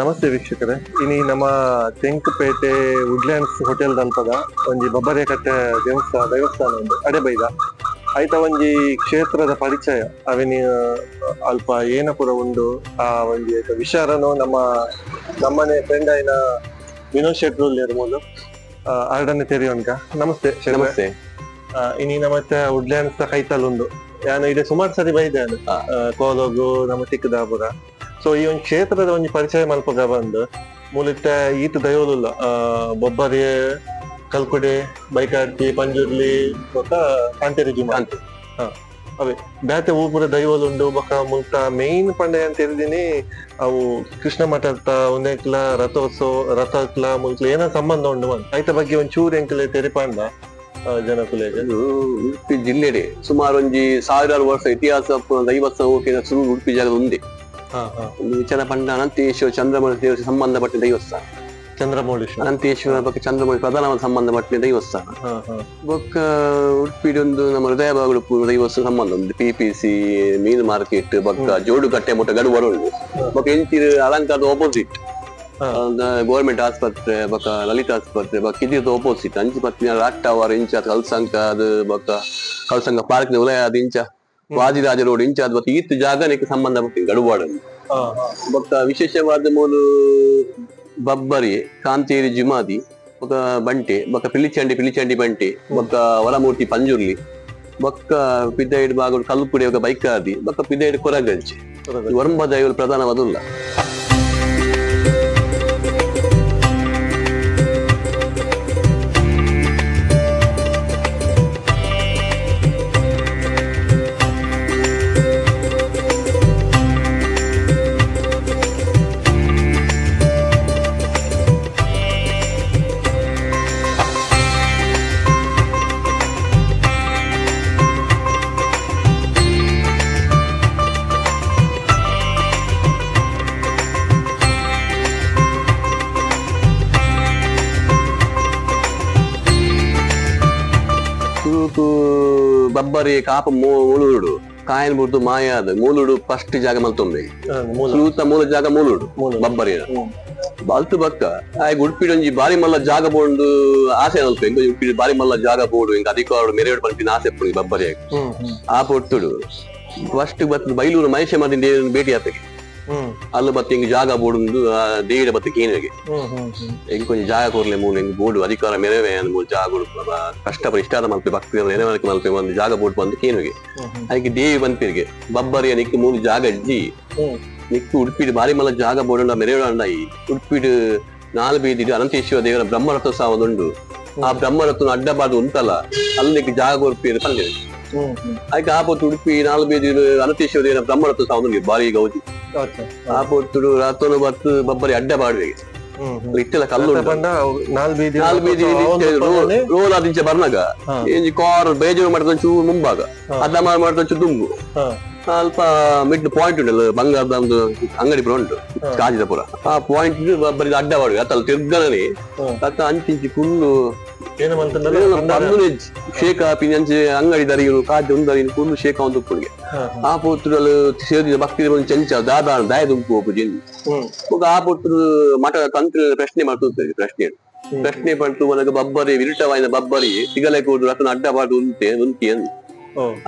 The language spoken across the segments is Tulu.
ನಮಸ್ತೆ ವೀಕ್ಷಕರೇ, ಇನಿ ನಮ್ಮ ತೆಂಕುಪೇಟೆ ವುಡ್ಲ್ಯಾಂಡ್ಸ್ ಹೋಟೆಲ್ ದಲ್ಪದ ಒಂಜಿ ಬಬ್ಬರ್ಯಕಟ್ಟೆ ದೇವಸ್ಥಾನ ಉಂಡು ಅಡೆಬೈದ ಐತ ಒಂಜಿ ಕ್ಷೇತ್ರದ ಪರಿಚಯ ಅವೆನಿ ಅಲ್ಪ ಏನ ಪೂರ ಉಂಡು ಆ ಒಂಜಿ ವಿಚಾರನು ನಮ್ಮ ನಮ್ಮನೆ ಫ್ರೆಂಡ್ ಆಯಿನ ವಿನೋದ್ ಶೆಟ್ರು ಇರ್ಬೋದು ಆರ್ಡನೆ ತೆರಿಯೋನ್ಕ. ನಮಸ್ತೆ. ನಮಸ್ತೆ. ಇನಿ ನಮ್ಮ ವುಡ್ಲ್ಯಾಂಡ್ಸ್ ಕೈತಲ್ ಉಂಡು ಯಾನು ಇದೆ ಸುಮಾರು ಸರಿ ಬೈದೆ ಕೋಲೋಗು ನಮ್ಮ ತಿಕ್ಕದಾಪುರ. ಸೊ ಈ ಒಂದು ಕ್ಷೇತ್ರದ ಒಂಜಿ ಪರಿಚಯ ಮಲ್ಪಗ ಬಂದು ಮೂಲತ ಈತ ದೈವಲುಲ್ಲ ಬೊಬ್ಬರಿ ಕಲ್ಕುಡೆ ಬೈಕಾರ್ತಿ ಪಂಜುರ್ಲಿ ಬೊಕ್ಕ ಕಾಂತೇರಿ ಜುಮಾ ಅವೇ ಬೇತೆ ಊಪುರ ದೈವಲುಂಡು ಬೊಕ್ಕ ಮುಲ್ತ ಮೇನ್ ಪಂಡ ಅಂತ ತಿಳಿದೀನಿ ಅವು ಕೃಷ್ಣ ಮಠದ ಒಂದೇಕ್ಲ ರಥೋತ್ಸವ ರಥಕ್ಲ ಮುಲ್ಕ್ಲ ಏನೋ ಸಂಬಂಧ ಉಂಡು ಬಂದು ಐತ ಬಗ್ಗೆ ಒಂದ್ ಚೂರು ಎಂಕಲೆ ತೆರಿಪಾಂಡ ಜನಕುಲೆಗ್. ಉಡುಪಿ ಜಿಲ್ಲೆಡೆ ಸುಮಾರು ಒಂಜಿ ಸಾವಿರಾರು ವರ್ಷ ಇತಿಹಾಸ ದೈವಸ್ಥಾನ ಸುರು ಉಡುಪಿ ಜಾಗದ ಒಂದೇ ಒಂದು ವಿಚಾರ ಪಂಡ ಅನಂತೇಶ್ವರ ಚಂದ್ರಮೌಳಿ ದೇವಸ್ಥಾನ ಸಂಬಂಧಪಟ್ಟ ದೇವಸ್ಥಾನ. ಚಂದ್ರಮೌಳೀಶ್ವರ ಅನಂತೇಶ್ವರ ಬಗ್ಗೆ ಚಂದ್ರಮೌಳಿ ಪ್ರಧಾನವಾದ ಸಂಬಂಧಪಟ್ಟ ದೇವಸ್ಥಾನ. ಬೊಕ್ಕ ಉಡುಪಿ ಒಂದು ನಮ್ಮ ಹೃದಯ ಭಾಗಡು ದೇವಸ್ಥಾನ ಸಂಬಂಧ ಉಂಟು. ಪಿಪಿಸಿ ಮೀನು ಮಾರ್ಕೆಟ್ ಬೊಕ್ಕ ಜೋಡುಕಟ್ಟೆ ಮೊಟ್ಟ ಗಡುವರು ಉಂಟು. ಬೊಕ್ಕ ಇಂಚಿರು ಅಲಂಕಾರದ ಆಪೋಸಿಟ್ ಗೌರ್ಮೆಂಟ್ ಆಸ್ಪತ್ರೆ ಬೊಕ್ಕ ಲಲಿತ ಆಸ್ಪತ್ರೆ ಬೊಕ್ಕ ಇದ್ರದ್ದು ಆಪೋಸಿಟ್ ಅಂಚಿ ಪತ್ನಿ ರಾಕ್ ಟವರ್ ಇಂಚ ಕಲ್ಸಂಕ ಅದು ಬೊಕ್ಕ ಕಲ್ಸಂಕ ಪಾರ್ಕ್ ಉಲಯ ಅದು ಇಂಚ ವಾದಿರಾಜ ರೋಡ್ ಇಂಚ ಅದು ಬೊಕ್ಕ ಈತ್ ಜಾಗನಕ್ಕೆ ಸಂಬಂಧಪಟ್ಟ ಗಡುವಾಡ. ಬೊಕ್ಕ ವಿಶೇಷವಾದ ಮೂಲು ಬಬ್ಬರಿ ಕಾಂತೇರಿ ಜುಮಾದಿ ಬೊಕ್ಕ ಬಂಟೆ ಬೊಕ್ಕ ಪಿಲಿಚಂಡಿ ಪಿಲಿಚಂಡಿ ಬಂಟೆ ಬೊಕ್ಕ ವರಮೂರ್ತಿ ಪಂಜುರ್ಲಿ ಬೊಕ್ಕ ಪಿದ್ದೈಡ್ ಬಾಗುಡು ಕಲ್ಪುಡೆ ಬೊಕ್ಕ ಬೈಕಾದಿ ಬೊಕ್ಕ ಪಿದ್ದೈಡ್ ಕೊರಗಂಚಿ ಒರಂಬ ದೈವ ಪ್ರಧಾನವಾದುಲ್ಲ. ಬಬ್ಬರಿ ಕಾಪ ಮೂಲುಡು ಕಾಯನ್ ಬುಡ್ದು ಮಾಯಾದ ಮೂಲುಡು ಫಸ್ಟ್ ಜಾಗ ಮಲ್ತೊಂಬೆ ಸುರೂತ ಮೂಲ ಜಾಗ ಮೂಲುಡು ಬಬ್ಬರಿ ಬಲ್ತು ಬಕ್ಕ ಆಯ್ ಉಡುಪಿಡ್ ಒಂಜಿ ಬಾರಿ ಮಲ್ಲ ಜಾಗ ಬೋಂಡು ಆಸೆ ಅಲ್ಪ ಎಂಕ ಉಡುಪಿ ಬಾರಿ ಮಲ್ಲ ಜಾಗ ಬೋಡು ಎಂಕ ಅಧಿಕಾರ ಮೆರೆಯೋಡು ಪನ್ಪಿನ ಆಸೆ ಪುಡಿ ಬಬ್ಬರಿ ಆ ಪೊರ್ತುಡು ಫಸ್ಟ್ ಬತ್ತು ಬೈಲೂರು ಮಹೇಶ ಮದಿನ ಭೇಟಿ ಆತಗೆ ಅಲ್ಲ ಬತ್ತ ಹಿಂಗ್ ಜಾಗ ಬೋಡುಂದು ದೇವಿಡ ಬತ್ತ ಕೇನಿಗೆ ಎಂಕ್ ಒಂಜಿ ಜಾಗ ಕೊರ್ಲೆ ಮೂಲು ಎಂಕ್ ಬೋಡು ಅಧಿಕಾರ ಮೆರವೇ ಮೂಲು ಜಾಗ ಕಷ್ಟ ಇಷ್ಟಾದ ಮಲ್ಪೆ ಭಕ್ತಿ ನೆರವಣಿಗೆ ಮಲ್ಪೆ ಒಂದು ಜಾಗ ಬೋಡು ಬಂದು ಕೇನುಗೆ ಅದಕ್ಕೆ ದೇವಿ ಬಂದ್ಪಿರ್ಗೆ ಬಬ್ಬರಿಯ ನಿಕ್ಕು ಮೂಲು ಜಾಗ ಅಜ್ಜಿ ನಿಕ್ಕು ಉಡುಪಿಡು ಬಾರಿ ಮಲ್ಲ ಜಾಗ ಬೋಡುಂಡ ಮೆರೆಯೋಣ ಈ ಉಡುಪಿಡು ನಾಲ್ ಬೀದಿಡು ಅನಂತೇಶ್ವರ ದೇವರ ಬ್ರಹ್ಮರಥೋತ್ಸವ ಉಂಡು ಆ ಬ್ರಹ್ಮರಥನ ಅಡ್ಡಬಾರ್ದು ಉಂಟಲ್ಲ ಅಲ್ಲಿ ನಿಕ್ಕು ಜಾಗ ಕೊರ್ಪಿರು ಪಂದಿರು ಅದಕ್ಕೆ ಆ ಪೊತ್ತು ಉಡುಪಿ ನಾಲ್ ಬೀದಿಡು ಅನಂತೇಶ್ವರ ದೇವರ ಬ್ರಹ್ಮರಥೋತ್ಸವ ಉಂಟು ಬಾರಿ ಗೌಜಿ ಆ ಪೊರ್ತುಡು ರಾತೋನು ಬತ್ತು ಬಬ್ಬರಿ ಅಡ್ಡ ಬಾಡುವೆ ಇಟ್ಟೆಲ್ಲ ಕಲ್ಲು ನಾಲ್ ಬೀದಿ ರೋಲ್ ಆದಿಂಚೆ ಬರ್ನಾಗ ಇಂಚಿ ಕಾರ್ ಬೇಜಾರು ಮಾಡಿದ ಚೂರು ಮುಂಭಾಗ ಅಡ್ಡ ಮಾಡಿದ ಚೂರು ದುಂಬು ಅಲ್ಪ ಮಿಡ್ ಪಾಯಿಂಟ್ ಉಂಟಲ್ಲ ಬಂಗಾರದ ಒಂದು ಅಂಗಡಿ ಪುರ ಉಂಟು ಕಾಜಿದ ಪುರ ಆ ಪಾಯಿಂಟ್ ಬಬ್ಬರಿ ಅಡ್ಡ ಬಾಡುವೆ ಅತ್ತಲ್ಲ ತಿರ್ಗನೇ ಅತ್ತ ಅಂಚಿಂಚಿ ಕುಲ್ಲು ಶೇಖ ಪಿಂಚಿ ಅಂಗಡಿ ದರಿಯು ಕಾಜ್ ಒಂದರಿನು ಕುಲ್ಲು ಶೇಖ ಒಂದು ಉಪ್ಪುಗೆ ಆ ಪೊರ್ತುಡಲು ಸೇರಿದ ಭಕ್ತಿ ಒಂದು ಚೆಂಚ ದಾದ ದಾಯ ದುಂಪು ಹೋಗುದು ಆ ಪೊರ್ತುಡು ಮಠ ತಂತ್ರ ಪ್ರಶ್ನೆ ಮಾಡ್ತದೆ ಪ್ರಶ್ನೆ ಪ್ರಶ್ನೆ ಪಡ್ತು ಒಳಗೆ ಬಬ್ಬರಿ ವಿರುಟವಾಯಿನ ಬಬ್ಬರಿ ಸಿಗಲೆ ಕೂಡು ರತನ ಅಡ್ಡ ಬಾಡು ಉಂಟೆ ಉಂಟಿ ಅಂದು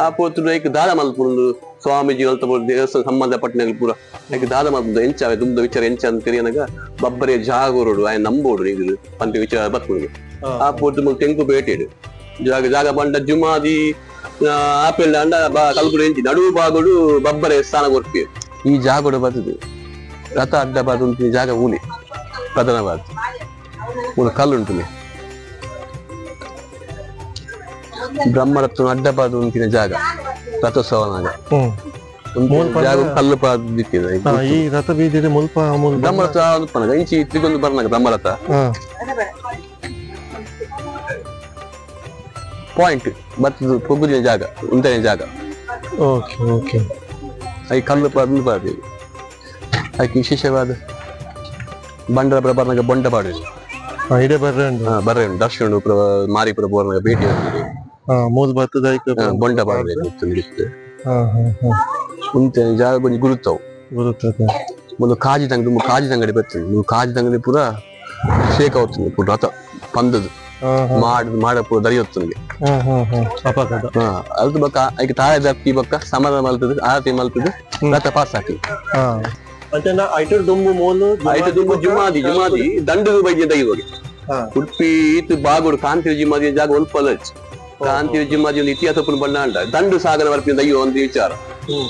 ಆ ಪೊರ್ತುಡು ಐಕ್ ದಾದ ಮಲ್ಪುಂಡು ಸ್ವಾಮೀಜಿ ಅಲ್ತ ದೇವಸ್ಥಾನ ಸಂಬಂಧಪಟ್ಟನಾಗ ಪೂರ ಐಕ್ ದಾದ ಮಲ್ಪುಂಡು ಎಂಚಾವೆ ದುಂಬ ವಿಚಾರ ಎಂಚ ಅಂತ ತಿಳಿಯನಾಗ ಬಬ್ಬರಿಯ ಜಾಗೋರುಡು ಆಯ್ ನಂಬೋಡು ಇದು ಪಂತ ವಿಚಾರ ಬತ್ಕುಂಡು ಆ ಪೊರ್ತು ಮುಲ್ ತೆಂಕು ಬೇಟೆಡು ಜಾಗ ಜಾಗ ಬಂಡ ಜುಮಾದಿ ಆಪೆಲ್ ಅಂಡ ಕಲ್ಪುಡು ಎಂಚಿ ನಡುವು ಬಾಗುಡು ಬಬ್ಬರೆ ಸ್ಥಾನ ಕೊರ್ಪಿ ಈ ಜಾಗೋಡು ಬರ್ತದೆ ರಥ ಅಡ್ಡ ಬಾದು ಜಾಗ ಊಲಿ ಪ್ರಧಾನವಾದ ಮೂಲ ಕಲ್ಲುಂಟು ಬ್ರಹ್ಮರತ್ನ ಅಡ್ಡ ಬಾದು ಉಂಟಿನ ಜಾಗ ರಥೋತ್ಸವನಾಗ ಜಾಗ ಕಲ್ಲು ಪಾದಿತ್ತಿದೆ ಈ ರಥ ಬೀದಿದೆ ಮುಲ್ಪ ಬ್ರಹ್ಮರಥ ಇಂಚಿ ತ್ರಿಗೊಂದು ಬರ್ನಾಗ ಬ್ರಹ್ಮರಥ ಪಾಯಿಂಟ್ ಬತ್ತದ ಪೊಗ್ಗುದಿನ ಜಾಗ ಉಂಟನೆ ಜಾಗ. ಓಕೆ ಓಕೆ I ಕಲ್ಲು ಪಾದು ಪಾಡಿ ಅದಕ್ಕೆ ವಿಶೇಷವಾದ ಬಂಡರ ಬರ್ನಾಗ ಬೊಂಡ ಪಾಡು ಇಡೆ ಬರ್ರೆ ಉಂಟು ಬರ್ರೆ ಉಂಟು ದರ್ಶನ ಮಾರಿಪುರ ಬೋರ್ನಾಗ ಭೇಟಿ ಮೂಲ ಬತ್ತದ ಬೊಂಡ ಪಾಡು ಉಂಟೆ ಜಾಗ ಕೊಂಚ ಗುರುತವು ಗುರುತದ. ಒಂದು ಕಾಜಿ ತಂಗಡಿ ಕಾಜಿ ತಂಗಡಿ ಬರ್ತದೆ ಕಾಜಿ ತಂಗಡಿ ಪೂರ ಶೇಕ್ అవుతుంది ಪೂರ ರಥ ಪಂದದು ಮಾಡ ಪೂರ ದರಿಯೊತ್ತನಿಗೆ ಅಲ್ತು ಬಕ್ಕ ಐಕ್ ತಾಳೆ ದಪ್ಪಿ ಬಕ್ಕ ಸಮಾಧಾನ ಮಲ್ತದೆ ಆರತಿ ಮಲ್ತದೆ ರಥ ಪಾಸ್ ಹಾಕಿ ಐಟು ದುಂಬು ಜುಮಾದಿ ಜುಮಾದಿ ದಂಡದ ಬೈದ್ಯ ದೈವಗೆ ಉಡುಪಿ ಈತು ಬಾಗೋಡು ಕಾಂತಿ ಜುಮಾದಿ ಜಾಗ ಒಲ್ಪಲ ಕಾಂತಿ ಜುಮಾದಿ ಒಂದು ಇತಿಹಾಸ ಬಣ್ಣ ಅಂಡ ದಂಡು ಸಾಗರ ಬರ್ಪಿನ ದೈವ ಒಂದು ವಿಚಾರ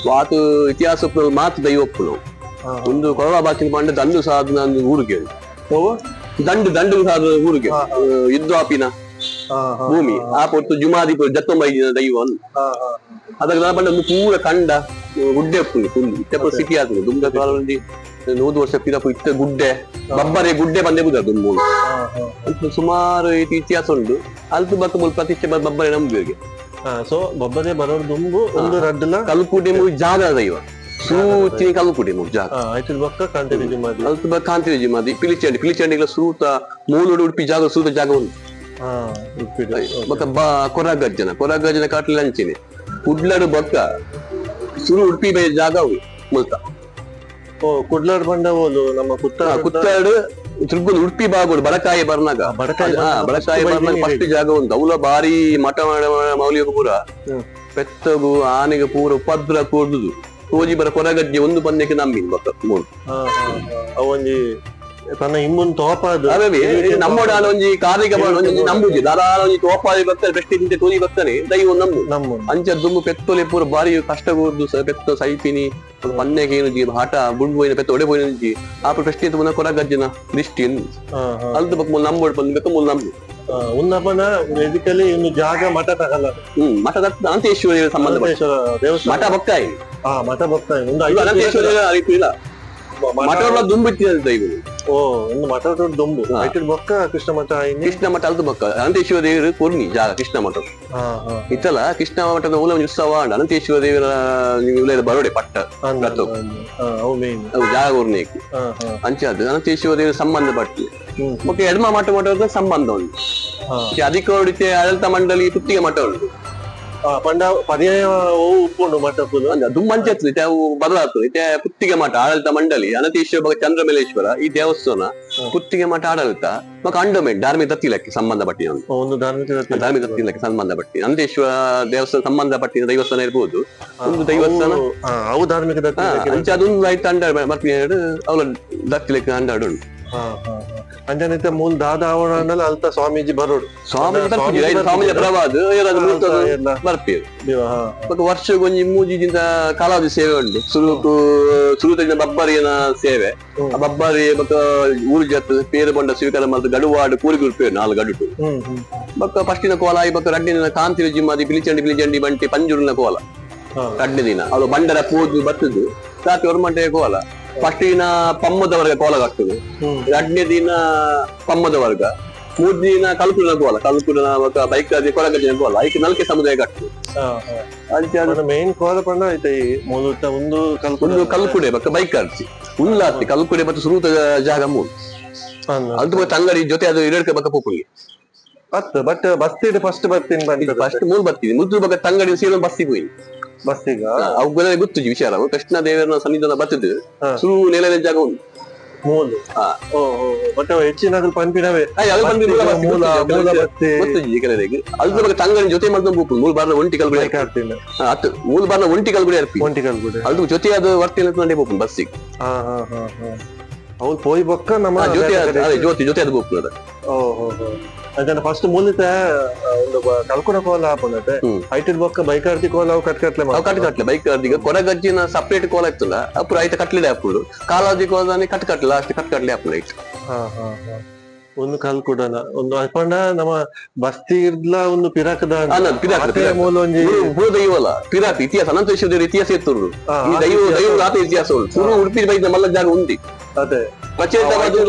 ವಾತು ಇತಿಹಾಸ ಮಾತು ದೈವ ಒಪ್ಪುನು ಒಂದು ಕೊರವ ಬಾಚಿನ ಪಂಡ ದಂಡು ಸಾಧನ ಊರಿಗೆ ದಂಡು ದಂಡು ಸಾಧನ ಊರಿಗೆ ಯುದ್ಧಾಪಿನ ಭೂಮಿ ಆ ಪೊತ್ತು ಜುಮಾದಿ ಜತ್ತೊಂಬ ದೈವ ಅದಕ್ಕೆ ಪಂಡ ಪೂರ ಕಂಡ ಗುಡ್ಡೆ ಉಪ್ಪುಂಡು ಫುಲ್ ಇತ್ತೆ ಸಿಟಿ ಆಗ್ತದೆ ದುಂಬ ಕಾಲದಲ್ಲಿ 100 ವರ್ಷ ಪಿರಪು ಇತ್ತ ಗುಡ್ಡೆ ಬಬ್ಬರೆ ಗುಡ್ಡೆ ಬಂದೇ ಬುದ ದುಂಬು ಸುಮಾರು ಇತಿಹಾಸ ಉಂಟು ಅಲ್ತು ಬಕ್ಕ ಮುಲ್ ಪ್ರತಿಷ್ಠೆ ಬಬ್ಬರೆ ನಂಬುಗೆ ಸೊ ಬಬ್ಬರೆ ಬರೋರು ದುಂಬು ಒಂದು ರಡ್ಡಲ ಕಲ್ಕುಡೆ ಜಾಗ ದೈವ ಸೂಚಿನ ಕಲ್ಕುಡೆ ಮೂರು ಜಾಗ ಆಯ್ತು ಬಕ್ಕ ಕಾಂತೇರಿ ಜುಮಾದಿ ಅಲ್ತು ಬಕ್ಕ ಕಾಂತೇರಿ ಜುಮಾದಿ ಪಿಲಿಚಂಡಿ ಪಿಲಿಚಂಡಿಗಳ ಸೂತ ಮೂಲೋಡು ಉಡುಪಿ ಜಾಗ ಸೂತ ಜಾಗ ಉಂಟು ಬಕ್ಕ ಬಾ ಕೊರಗಜ್ಜನ ಕೊರಗಜ್ಜನ ಕಾಟ್ಲಿ ಅಂಚಿನಿ ಕುಡ್ಲಡು ಬಕ್ಕ ಸುರು ಉಡುಪಿ ಬೈ ಜಾಗ ಮುಲ್ತ ಓ ಕುಡ್ಲಡ್ ಬಂಡ ಓಲು ನಮ್ಮ ಕುತ್ತಾಡು ತಿರುಗುದು ಉಡುಪಿ ಬಾಗೋಡು ಬಡಕಾಯಿ ಬರ್ನಾಗ ಬಡಕಾಯಿ ಬಡಕಾಯಿ ಬರ್ನಾಗ ಫಸ್ಟ್ ಜಾಗ ಉಂಟು ಅವಲ ಬಾರಿ ಮಠ ಮೌಲಿಯ ಪೂರ ಪೆತ್ತಗು ಆನೆಗೆ ಪೂರ ಉಪದ್ರ ಕೂರ್ದುದು ತೋಜಿ ಬರ ಕೊರಗಜ್ಜೆ ಒಂದು ಬಂದಕ್ಕೆ ನಂಬಿ ಬಕ್ಕ ಮೂರು ಅವೊಂಜಿ ತನ್ನ ಇಂಬುನ್ ತೋಪಾದ ನಮ್ಮೋಡ ಒಂಜಿ ಕಾರ್ಣಿಕ ಒಂಜಿ ನಂಬುಜಿ ದಾದಾಲ ಒಂಜಿ ತೋಪಾದಿ ಬರ್ತಾರೆ ಬೆಸ್ಟ್ ಇಂತೆ ತೋಜಿ ಬರ್ತಾನೆ ದೈವ ನಂಬು ನಂಬು ಅಂಚ ದುಂಬು ಪೆತ್ತೊಲೆ ಪೂರ ಬಾರಿ ಕಷ್ಟ ಕೂರ್ದು ಪೆತ್ತ ಸೈಪಿನಿ ಪನ್ನೆಗೆ ಏನು ಆಟ ಬುಡ್ ಬೋಯಿನ ಪೆತ್ತ ಒಡೆ ಬೋಯಿನ ಆಪ ಪ್ರಶ್ನೆ ಪುನಃ ಕೊರಗಜ್ಜನ ದೃಷ್ಟಿ ಅಲ್ದ ಬಕ್ಕ ಮೂಲ ನಂಬೋಡ್ ಬಂದು ಬೇಕು ಮೂಲ ನಂಬು ಉನ್ನಪನ ಬೇಸಿಕಲಿ ಇನ್ನು ಜಾಗ ಮಠ ತಗಲ್ಲ ಮಠ ಅನಂತೇಶ್ವರ ಸಂಬಂಧ ಮಠ ಭಕ್ತಾಯಿ ಮಠ ಭಕ್ತಾಯಿ ಅನಂತೇಶ್ವರ ಇಲ್ಲ ಮಠ ದುಂಬಿತ್ತಿ ದೈವ ಓ ಒಂದು ಮಠ ದುಂಬು ಬೊಕ್ಕ ಕೃಷ್ಣ ಮಠ ಕೃಷ್ಣ ಮಠ ಅಲ್ದು ಬೊಕ್ಕ ಅನಂತೇಶ್ವರ ದೇವರು ಕೊರ್ನಿ ಜಾಗ ಕೃಷ್ಣ ಮಠ ಇತ್ತಲ್ಲ ಕೃಷ್ಣ ಮಠದ ಮೂಲ ಉತ್ಸವ ಅನಂತೇಶ್ವರ ದೇವರ ಬರೋಡೆ ಪಟ್ಟ ಜಾಗ ಊರ್ನೇಕ್ ಅಂಚಾದ ಅನಂತೇಶ್ವರ ದೇವರ ಸಂಬಂಧ ಪಟ್ಟು ಬೊಕ್ಕ ಎಡ್ಮ ಮಠ ಮಠದ ಸಂಬಂಧ ಉಂಟು ಅಧಿಕೋಡಿತೆ ಆಡಳಿತ ಮಂಡಳಿ ಪುತ್ತಿಗೆ ಮಠ ಉಂಟು ಪಂಡ ಪರ್ಯಾಯ ಉಪ್ಪುಂಡು ಮಠ ದುಮ್ಮಂಚ ಅವು ಬದಲಾಗ್ತದೆ ಇತ್ತೆ ಪುತ್ತಿಗೆ ಮಠ ಆಡಳಿತ ಮಂಡಳಿ ಅನಂತೇಶ್ವರ ಬೊಕ್ಕ ಚಂದ್ರಮೇಲೇಶ್ವರ ಈ ದೇವಸ್ಥಾನ ಪುತ್ತಿಗೆ ಮಠ ಆಡಳಿತ ಬೊಕ್ಕ ಅಂಡೋಮೆಂಟ್ ಧಾರ್ಮಿಕ ದತ್ತಿ ಇಲಾಖೆ ಸಂಬಂಧಪಟ್ಟಿನ ಒಂದು ಧಾರ್ಮಿಕ ದತ್ತಿ ಇಲಾಖೆ ಸಂಬಂಧಪಟ್ಟಿ ಅನಂತೇಶ್ವರ ದೇವಸ್ಥಾನ ಸಂಬಂಧಪಟ್ಟಿನ ದೇವಸ್ಥಾನ ಇರ್ಬೋದು ಒಂದು ದೇವಸ್ಥಾನ ಅವು ಧಾರ್ಮಿಕ ದತ್ತಿ ಅಂಚೆ ಅದೊಂದು ಆಯ್ತು ಅಂಡ ಬರ್ತೀನಿ ಅವಳ ದತ್ತಿ ಇಲಾಖೆ ಅಂಡಾಡು ಉಂಟು ಅಂಜನಿತ ಮೂಲ ದಾದ ಆವರಣ ಅಲ್ತ ಸ್ವಾಮೀಜಿ ಬರೋಡು ಸ್ವಾಮೀಜಿ ಸ್ವಾಮೀಜಿ ಪ್ರವಾದ ಬರ್ಪೇರು ವರ್ಷಕ್ಕೊಂಜಿ ಮೂಜಿದಿಂದ ಕಾಲಾವಧಿ ಸೇವೆ ಉಂಟು ಸುರುಕು ಸುರುತ ಬಬ್ಬರಿಯನ ಸೇವೆ ಬಬ್ಬರಿ ಬೊಕ್ಕ ಊರು ಜತ್ ಪೇರು ಬಂಡ ಸ್ವೀಕಾರ ಮಲ್ತು ಗಡುವಾಡು ಕೂರಿಗೆ ಉರ್ಪೇರು 4 ಗಡುಟು ಬೊಕ್ಕ ಫಸ್ಟಿನ ಕೋಲ ಬೊಕ್ಕ ರಡ್ಡಿನ ಕಾಂತಿರ ಜಿಮ್ಮದಿ ಪಿಲಿಚಂಡಿ ಪಿಲಿಚಂಡಿ ಬಂಟಿ ಪಂಜುರಿನ ಕೋಲ ರಡ್ಡಿ ದಿನ ಅವಳು ಬಂಡರ ಪೋದು ಬತ್ತದು ರಾತ್ರಿ ಒರ್ಮಂಟೆ ಕೋಲ ಫಸ್ಟ್ ದಿನ ಪಮ್ಮದ ವರ್ಗ ಕೋಲ ಕಟ್ಟುದು, ಎರಡನೇ ದಿನ ಪಮ್ಮದ ವರ್ಗ, ಮೂರ್ ದಿನ ಕಲ್ಕುಡನ ಕೋಲ, ಕಲ್ಕುಡನ ಬೈಕ್ ಕೊರಗಜ್ಜನ ಕೋಲ, ಐಕ್ ನಲ್ಕೆ ಸಮುದಾಯ ಕಟ್ಟು. ಮೇನ್ ಕೋಲ ಪಂಡ ಒಂದು ಒಂದು ಕಲ್ಕುಡೆ ಬಕ್ಕ ಬೈಕ್ ಅರ್ಚಿ ಉಲ್ಲಾರ್ತಿ ಕಲ್ಕುಡೆ ಮತ್ತು ಸುರೂತ ಜಾಗ ಮೂರು ಅದು ತಂಗಡಿ ಜೊತೆ ಅದು ಎರಡಕ್ಕೆ ಬಕ್ಕ ಪೋಪುಂಗೆ ಅತ್ತು ಬಟ್ ಬಸ್ತಿಡ್ ಫಸ್ಟ್ ಬರ್ತೀನಿ ಬಂದು ಫಸ್ಟ್ ಮೂರು ಬರ್ತೀನಿ ಮುದ್ದು ಬಕ್ಕ ತಂಗಡಿ ಸೇರೋ ಬಸ್ಸಿಗೆ ಹೋಗಿ ಬಸ್ಸಿಗ ಅವುಗಳ ಗೊತ್ತು ವಿಚಾರ ಕೃಷ್ಣ ದೇವರನ ಸನ್ನಿಧಾನ ಬರ್ತದೆ ಸುರು ನೆಲೆ ಜಾಗ ಉಂಟು ಮೂಲು ಬಟ್ ಹೆಚ್ಚಿನ ಪಂಪಿನವೇ ಅಲ್ದ ಬಗ್ಗೆ ತಂಗಡಿ ಜೊತೆ ಮಾಡ್ಕೊಂಡು ಹೋಗ್ಬೋದು ಮೂರು ಬಾರ್ನ ಒಂಟಿ ಕಲ್ಗುಡಿ ಅತ್ತು ಮೂರು ಬಾರ್ನ ಒಂಟಿ ಕಲ್ಗುಡಿ ಅರ್ಪಿ ಒಂಟಿ ಕಲ್ಗುಡಿ ಅದು ಜೊತೆ ಅದು ವರ್ತಿ ಹೋಗ್ಬೋದು ಬಸ್ಸಿಗೆ ಅವ್ರು ಪೋಯ್ ಬೊಕ್ಕ ನಮ್ಮ ಜೊತೆ ಜೊತೆ ಜೊತೆ ಅದು ಹೋಗ್ಬೋದು ಅಂಚನೆ ಫಸ್ಟ್ ಮೂಲಿತ ಒಂದು ಕಲ್ಕುಡ ಕೋಲ ಹಾಪುನತೆ ಐಟಿಡ್ ಬೊಕ್ಕ ಬೈಕಾರ್ತಿ ಕೋಲ ಅವು ಕಟ್ ಕಟ್ಲೆ ಅವು ಕಟ್ ಕಟ್ಲೆ ಬೈಕಾರ್ತಿಗೆ ಕೊರಗಜ್ಜಿನ ಸಪರೇಟ್ ಕೋಲ ಇತ್ತಲ್ಲ ಅಪ್ಪು ಐತ ಕಟ್ಲಿದೆ ಹಾಪುಡು ಕಾಲಾದಿ ಕೋಲದಾನೆ ಕಟ್ ಕಟ್ಲೆ ಲಾಸ್ಟ್ ಕಟ್ ಕಟ್ಲೆ ಹಾಪುಡು ಐಟ್ ಒಂದು ಕಲ್ಕುಡನ ಒಂದು ಅಪಂಡ ನಮ್ಮ ಬಸ್ತಿ ಇರ್ಲ ಒಂದು ಪಿರಾಕದ ಮೂಲ ಒಂಜಿ ದೈವಲ್ಲ ಪಿರಾಕ್ ಇತಿಹಾಸ ಅನಂತೇಶ್ವರ ಇತಿಹಾಸ ಇತ್ತು ಈ ದೈವ ದೈವ ಆತ ಇತಿಹಾಸ ಉಂಟು ಸುರು ಉಡುಪಿ ಬೈದ ಮಲ್ಲ ಜಾಗ ಉಂದಿ ಅದೇ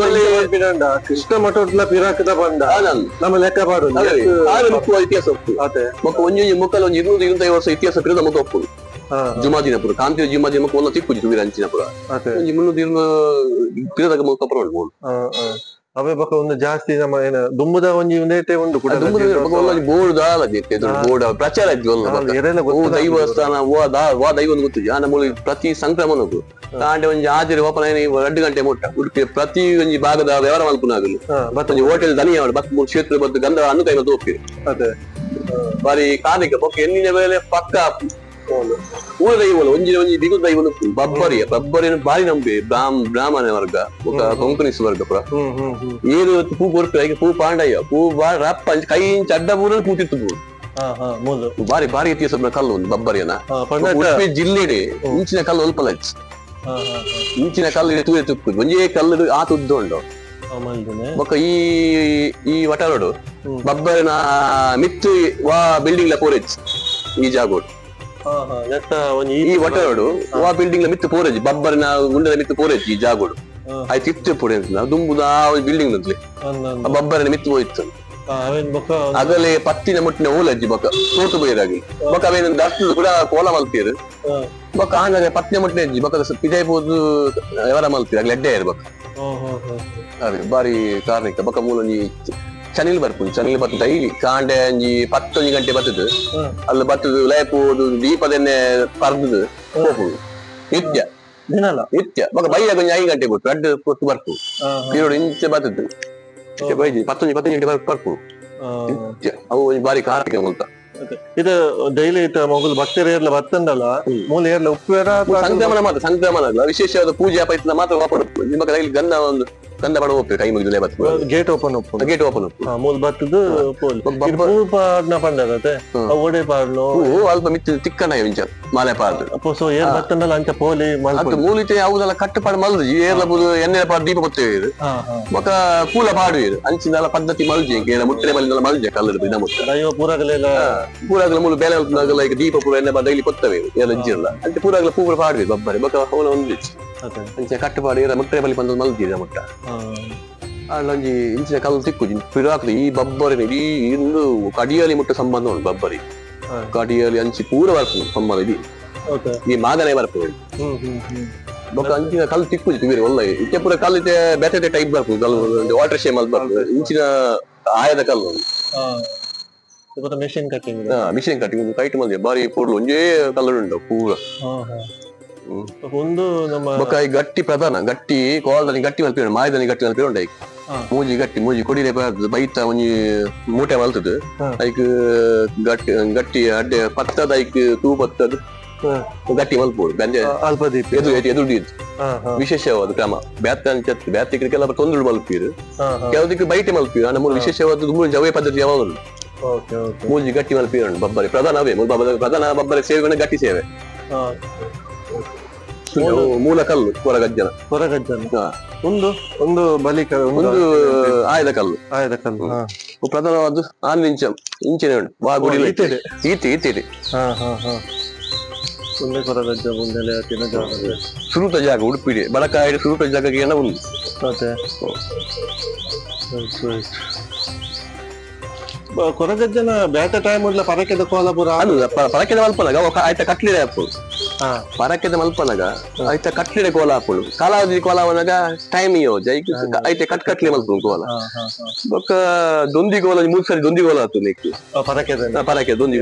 ಕೃಷ್ಣ ಮಠ ಪಿರಾಕದ ಬಂದ ನಮ್ಮ ಲೆಕ್ಕ ಬಾರು ಇತಿಹಾಸ ಒಪ್ಪು ಒಂಜಿ ಮುಕ್ಕಲ್ ಒಂಜಿ 225 ವರ್ಷ ಇತಿಹಾಸ ಪಿರದ ಮುಖ ಒಪ್ಪುಡು ಜುಮಾದಿನಪುರ ಕಾಂತಿ ಜುಮಾದಿನ ಮುಖ ಒಂದು ತಿಪ್ಪುಜಿ ತುವಿರ ಅಂಚಿನಪುರ ಒಂಜಿ 300 ಪಿರದ ಮುಖ ಪುರ ಉಂಟು. ಅವೇ ಬೊಕ ಒಂದು ಜಾಸ್ತಿ ನಮ್ಮ ಏನ ದುಂಬುದ ಒಂಜಿ ಉಂದೇಟೆ ಉಂಡು ಕುಡ ಬೋರ್ಡ್ ದಾಲ ಬೋರ್ಡ್ ಪ್ರಚಾರ ಓ ದೈವಸ್ಥಾನ ವಾ ದೈವ ಗೊತ್ತು ಆಂಡ ಮೂಲು ಪ್ರತಿ ಸಂಕ್ರಮಣಕ್ಕೂ ಕಾಂಡೆ ಒಂಜಿ ಆಜರಿ ಓಪನ್ ಆಯಿನ 2 ಗಂಟೆ ಮುಟ್ಟ ಉಡುಪಿ ಪ್ರತಿ ಒಂಜಿ ಭಾಗದ ವ್ಯವಹಾರ ಮಲ್ಪುನಾಗಲು ಒಂಜಿ ಹೋಟೆಲ್ ದನಿ ಅವಡು ಬತ್ ಮೂರು ಕ್ಷೇತ್ರ ಬತ್ತು ಗಂಧ ಅನ್ನು ಕೈ ಮತ್ತು ಹೋಗ್ತೀರಿ ಬಾರಿ ಕಾರ್ಣಿಕ ಬೊಕ್ಕ ಎಣ್ಣಿನ ವೇಳೆ ಪಕ್ಕ ಊರ ದೈವಲು ಒಂಜಿ ಒಂಜಿ ಬಿಗು ದೈವನು ಬಬ್ಬರಿಯ ಬಬ್ಬರಿಯನ್ನು ಬಾರಿ ನಂಬಿ ಬ್ರಾಹ್ಮಣ ವರ್ಗ ಬೊಕ್ಕ ಕೊಂಕಣಿಸ್ ವರ್ಗ ಪೂರ ಏರು ಪೂ ಕೊರ್ಪು ಐಕೆ ಪೂ ಪಾಂಡಯ್ಯ ಪೂ ಬಾರಿ ರಪ್ಪ ಕೈ ಇಂಚ ಅಡ್ಡ ಪೂರ ಕೂತಿತ್ತು ಪೂ ಬಾರಿ ಬಾರಿ ಇತಿಹಾಸ ಕಲ್ಲು ಒಂದು ಬಬ್ಬರಿಯನ ಉಡುಪಿ ಜಿಲ್ಲೆಡೆ ಇಂಚಿನ ಕಲ್ಲು ಅಲ್ಪಲ ಇಂಚಿನ ಕಲ್ಲು ತೂರೆ ತುಕ್ಕು ಒಂಜೇ ಕಲ್ಲು ಆತ ಉದ್ದ ಉಂಡು ಬೊಕ್ಕ ಈ ಈ ವಟಾರೋಡು ಬಬ್ಬರಿನ ಮಿತ್ತು ವಾ ಬಿಲ್ಡಿಂಗ್ ಲ ಪೋರೆಜ್ ಈ ಜಾಗೋಡು ಈ ವಟಾರೋಡು ವಾ ಬಿಲ್ಡಿಂಗ್ ಲ ಮಿತ್ತು ಪೋರೆಜ್ ಬಬ್ಬರಿನ ಗುಂಡದ ಮಿತ್ತು ಪೋರೆಜ್ ಈ ಜಾಗೋಡು ಆಯ್ತು ಇತ್ತು ಪೋರೆ ದುಂಬುದ ಬಿಲ್ಡಿಂಗ್ ನಂತಲೇ ಬಬ್ಬರಿನ ಮಿತ್ತು ಹೋಯ್ತು ಅಗಲೆ ಪತ್ತಿನ ಮುಟ್ಟಿನ ಓಲಜ್ಜಿ ಬೊಕ್ಕ ಸೋತು ಬೈರಾಗಿ ಬೊಕ್ಕ ಅವೇನು ದರ್ತದ ಕೂಡ ಕೋಲ ಮಲ್ತೀರು ಬೊಕ್ಕ ಆಂಗಾಗ ಪತ್ತಿನ ಮುಟ್ಟಿನ ಅಜ್ಜಿ ಬೊಕ್ಕ ಪಿದಾಯ್ಬೋದು ವ್ಯವಹಾರ ಮಲ್ತೀರು ಆಗ್ಲಿ ಅಡ್ಡೆ ಇರ್ಬೇಕು ಅದೇ ಬಾರಿ ಕಾರ್ಣಿಕ ಬೊಕ್ಕ ಮೂಲ ಒಂಜಿ ಚನಿಲ್ ಬರ್ಪುಂಡು ಚನಿಲ್ ಬರ್ತದೆ ಡೈಲಿ ಕಾಂಡೆ ಒಂಜಿ 10 ಗಂಟೆ ಬರ್ತದೆ ಅಲ್ಲಿ ಬರ್ತದೆ ಲಯಪೋದು ದೀಪದನ್ನೇ ಪರ್ದು ಹೋಗುದು ನಿತ್ಯ ನಿತ್ಯ ಬೊಕ್ಕ ಬೈಯಾಗ ಒಂಜಿ 5 ಗಂಟೆ ಬಿಟ್ಟು ಅಡ್ಡ ಕೊಟ್ಟು ಬರ್ಪು ಈರೋಡು ಇಂಚೆ ಬರ್ತದೆ 10 ಗಂಟೆ ಬರ್ಪು ಅವು ಬಾರಿ ಕಾರ್ತಿಕ ಅಂತ ಇದು ಡೈಲಿ ಮೊಗಲು ಭಕ್ತರ ಏರ್ಲ ಬತ್ತಂಡಲ್ಲ ಮೂಲ ಏರ್ಲ ಉಪ್ಪೇರ ಸಂಕ್ರಮಣ ಮಾತ್ರ ಸಂಕ್ರಮಣ ಅಲ್ಲ ವಿಶೇಷವಾದ ಪೂಜೆ ಹಬ್ಬ ಮಾತ್ರ ನಿಮ್ಮ ಕೈಲಿ ಗಂಧ ಒಂದು ಗಂಧ ಪಡ ಹೋಗ್ತದೆ ಕೈ ಮುಗಿದು ಬರ್ತದೆ ಗೇಟ್ ಓಪನ್ ಉಪ್ಪು ಗೇಟ್ ಓಪನ್ ಉಪ್ಪು ಮೂಲ ಬತ್ತದು ಪೂ ಪಾಡ್ನ ಪಂಡದತೆ ಓಡೆ ಪಾಡ್ಲು ಹೂ ಅಲ್ಪ ಮಿತ್ತು ತಿಕ್ಕನ ಇಂಚ ಮಾಲೆ ಪಾಡ್ದು ಸೊ ಏರ್ ಬತ್ತಂಡಲ್ಲ ಅಂಚ ಪೋಲಿ ಅದು ಮೂಲಿತೆ ಯಾವುದೆಲ್ಲ ಕಟ್ಟುಪಾಡು ಮಲ್ದು ಏರ್ಲ ಬುದು ಎಣ್ಣೆ ಪಾಡು ದೀಪ ಕೊತ್ತೇವೆ ಬೊಕ ಕೂಲ ಪಾಡುವೇರು ಅಂಚಿನೆಲ್ಲ ಪದ್ಧತಿ ಮಲ್ಜಿ ಮುಟ್ಟೆ ಬಲಿಂದೆಲ್ಲ ಮಲ್ಜೆ ಕಲ್ಲರು ದಿನ ಮುಟ್ಟ ಅಯ್ಯೋ ಪೂರಾಗಲೆಲ್ಲ ಪೂರಾಗಲ ಮೂಲ ಬೇಲೆ ಈಗ ದೀಪ ಪೂರ ಎಣ್ಣೆ ಡೈಲಿ ಕೊತ್ತವೆ ಎಲ್ಲ ಇಜ್ಜಿರಲ್ಲ ಅಂಚೆ ಪೂರಾಗಲ ಪೂರ ಪಾಡುವೆ ಬಬ್ಬರಿ ಬೊಕ ಹೋಲ ಒಂದು ಅಂಚೆ ಕಟ್ಟುಪಾಡು ಏರ ಮುಟ್ಟೆ ಬಲಿ ಬಂದ ಮಲ್ದಿರ ಮುಟ್ಟ ಅಲ್ಲೊಂಜಿ ಇಂಚಿನ ಕಲ್ಲು ತಿಕ್ಕು ಪಿರಾಕ್ದು ಈ ಬಬ್ಬರಿ ಇಡೀ ಇಂದು ಕಡಿಯಾಲಿ ಮುಟ್ಟ ಸಂಬಂಧ ಉಂಟು ಬಬ್ಬರಿ ಕಡಿಯಾಲಿ ಅಂಚಿ ಪೂರ ಬರ್ಪು ಸಂಬಂಧ ಇಡೀ ಈ ಮಾಗನೆ ಬರ್ಪು ಬೊಕ್ಕ ಅಂಚಿನ ಕಲ್ಲು ತಿಕ್ಕು ಬೇರೆ ಒಳ್ಳೆ ಇತ್ತೆ ಪೂರ ಕಲ್ಲು ಬೇತೆ ಟೈಪ್ ಬರ್ಪು ಕಲ್ಲು ವಾಟರ್ ಶೇಮ್ ಅಲ್ಲಿ ಬರ್ಪು ಇಂಚಿನ ಆಯದ ಕಲ್ಲು machine cutting machine cutting kite ಮಲ್ದೆ ಬಾರಿ ಪೂರ್ಲು ಒಂಜೇ ಕಲ್ಲು ಉಂಟು ಪೂರ ಒಂದು ನಮ್ಮ ಬೊಕ್ಕ ಈ ಗಟ್ಟಿ ಪ್ರಧಾನ ಗಟ್ಟಿ ಕೋಲ್దని ಗಟ್ಟಿ ಮಲ್ಪಿ ಮಾಯದನಿ ಗಟ್ಟಿ ಮಲ್ಪಿ ಉಂಟು ಮೂಜಿ ಗಟ್ಟಿ ಮೂಜಿ ಕೊಡಿಲೆ ಬೈತ ಒಂಜಿ ಮೂಟೆ ಮಲ್ತದ ಐಕ್ ಗಟ್ಟಿ ಗಟ್ಟಿ ಅಡ್ಡೆ ಪತ್ತದ ಐಕ್ ತೂ ಪತ್ತದ ಗಟ್ಟಿ ಮಲ್ಪೋಡು ಬೆಂಜೆ ಅಲ್ಪ ದೀಪ ಎದುರು ಎದುರು ವಿಶೇಷವಾದ ಕ್ರಮ ಬ್ಯಾತ ಅಂಚತ್ ಬ್ಯಾತಿಗೆ ಕೆಲವು ತೊಂದರೆ ಮಲ್ಪೀರು ಕೆಲವದಕ್ಕೆ ಬೈಟೆ ಮಲ್ಪೀರು ನಮ್ಮ ವಿಶೇಷವಾದ ಜವೇ ಪದ್ಧತಿ ಯಾವಾಗ ಮೂಜಿ ಗಟ್ಟಿ ಮಲ್ಪೀರು ಬಬ್ಬರಿ ಪ್ರಧಾನ ಅವೇ ಪ್ರಧಾನ ಬಬ್ಬರಿ ಸೇವೆ ಗಟ್ಟಿ ಸೇವೆ ಮೂಲ ಕಲ್ಲು ಕೊರಗಜ್ಜನ ಕೊರಗಜ್ಜನ ಒಂದು ಒಂದು ಬಲಿ ಒಂದು ಆಯದ ಕಲ್ಲು ಆಯದ ಕಲ್ಲು ಪ್ರಧಾನವಾದ ಆನ್ ಇಂಚ ಇಂಚಿನ ಉಂಟು ವಾ ಗುಡಿ ಈತೆ ಈತೆ ಕೊರಗಜ್ಜ ಸುರುತ ಜಾಗ ಉಡುಪಿಡಿ ಬಡಕಾಯಿ ಸುರುತ ಜಾಗಕ್ಕೆ ಏನೋ ಉಂಟು ಕೊರಗಜ್ಜನ ಬೇಟ ಟೈಮ್ ಉಡ್ಲ ಪರಕೆದ ಕೋಲಪುರ ಅಲ್ಲ ಪರಕೆದ ಮಲ್ಪನಗ ಆಯ್ತ ಕಟ್ಲಿಡೆ ಹಾಪುಡು ಪರಕೆದ ಮಲ್ಪನಗ ಆಯ್ತ ಕಟ್ಲಿಡೆ ಕೋಲ ಹಾಪುಡು ಕಾಲಾವಧಿ ಕೋಲಾವನಾಗ ಟೈಮ್ ಯೋಜ ಐತೆ ಕಟ್ ಕಟ್ಲಿ ಮಲ್ಪುಡು ಕೋಲ ಬೊಕ್ಕ ದೊಂದಿ ಕೋಲ ಮೂರು ಸರಿ ದೊಂದಿ ಕೋಲ ಆತು ನೆಕ್ ಪರಕೆ ಪರಕೆ ದೊಂದಿ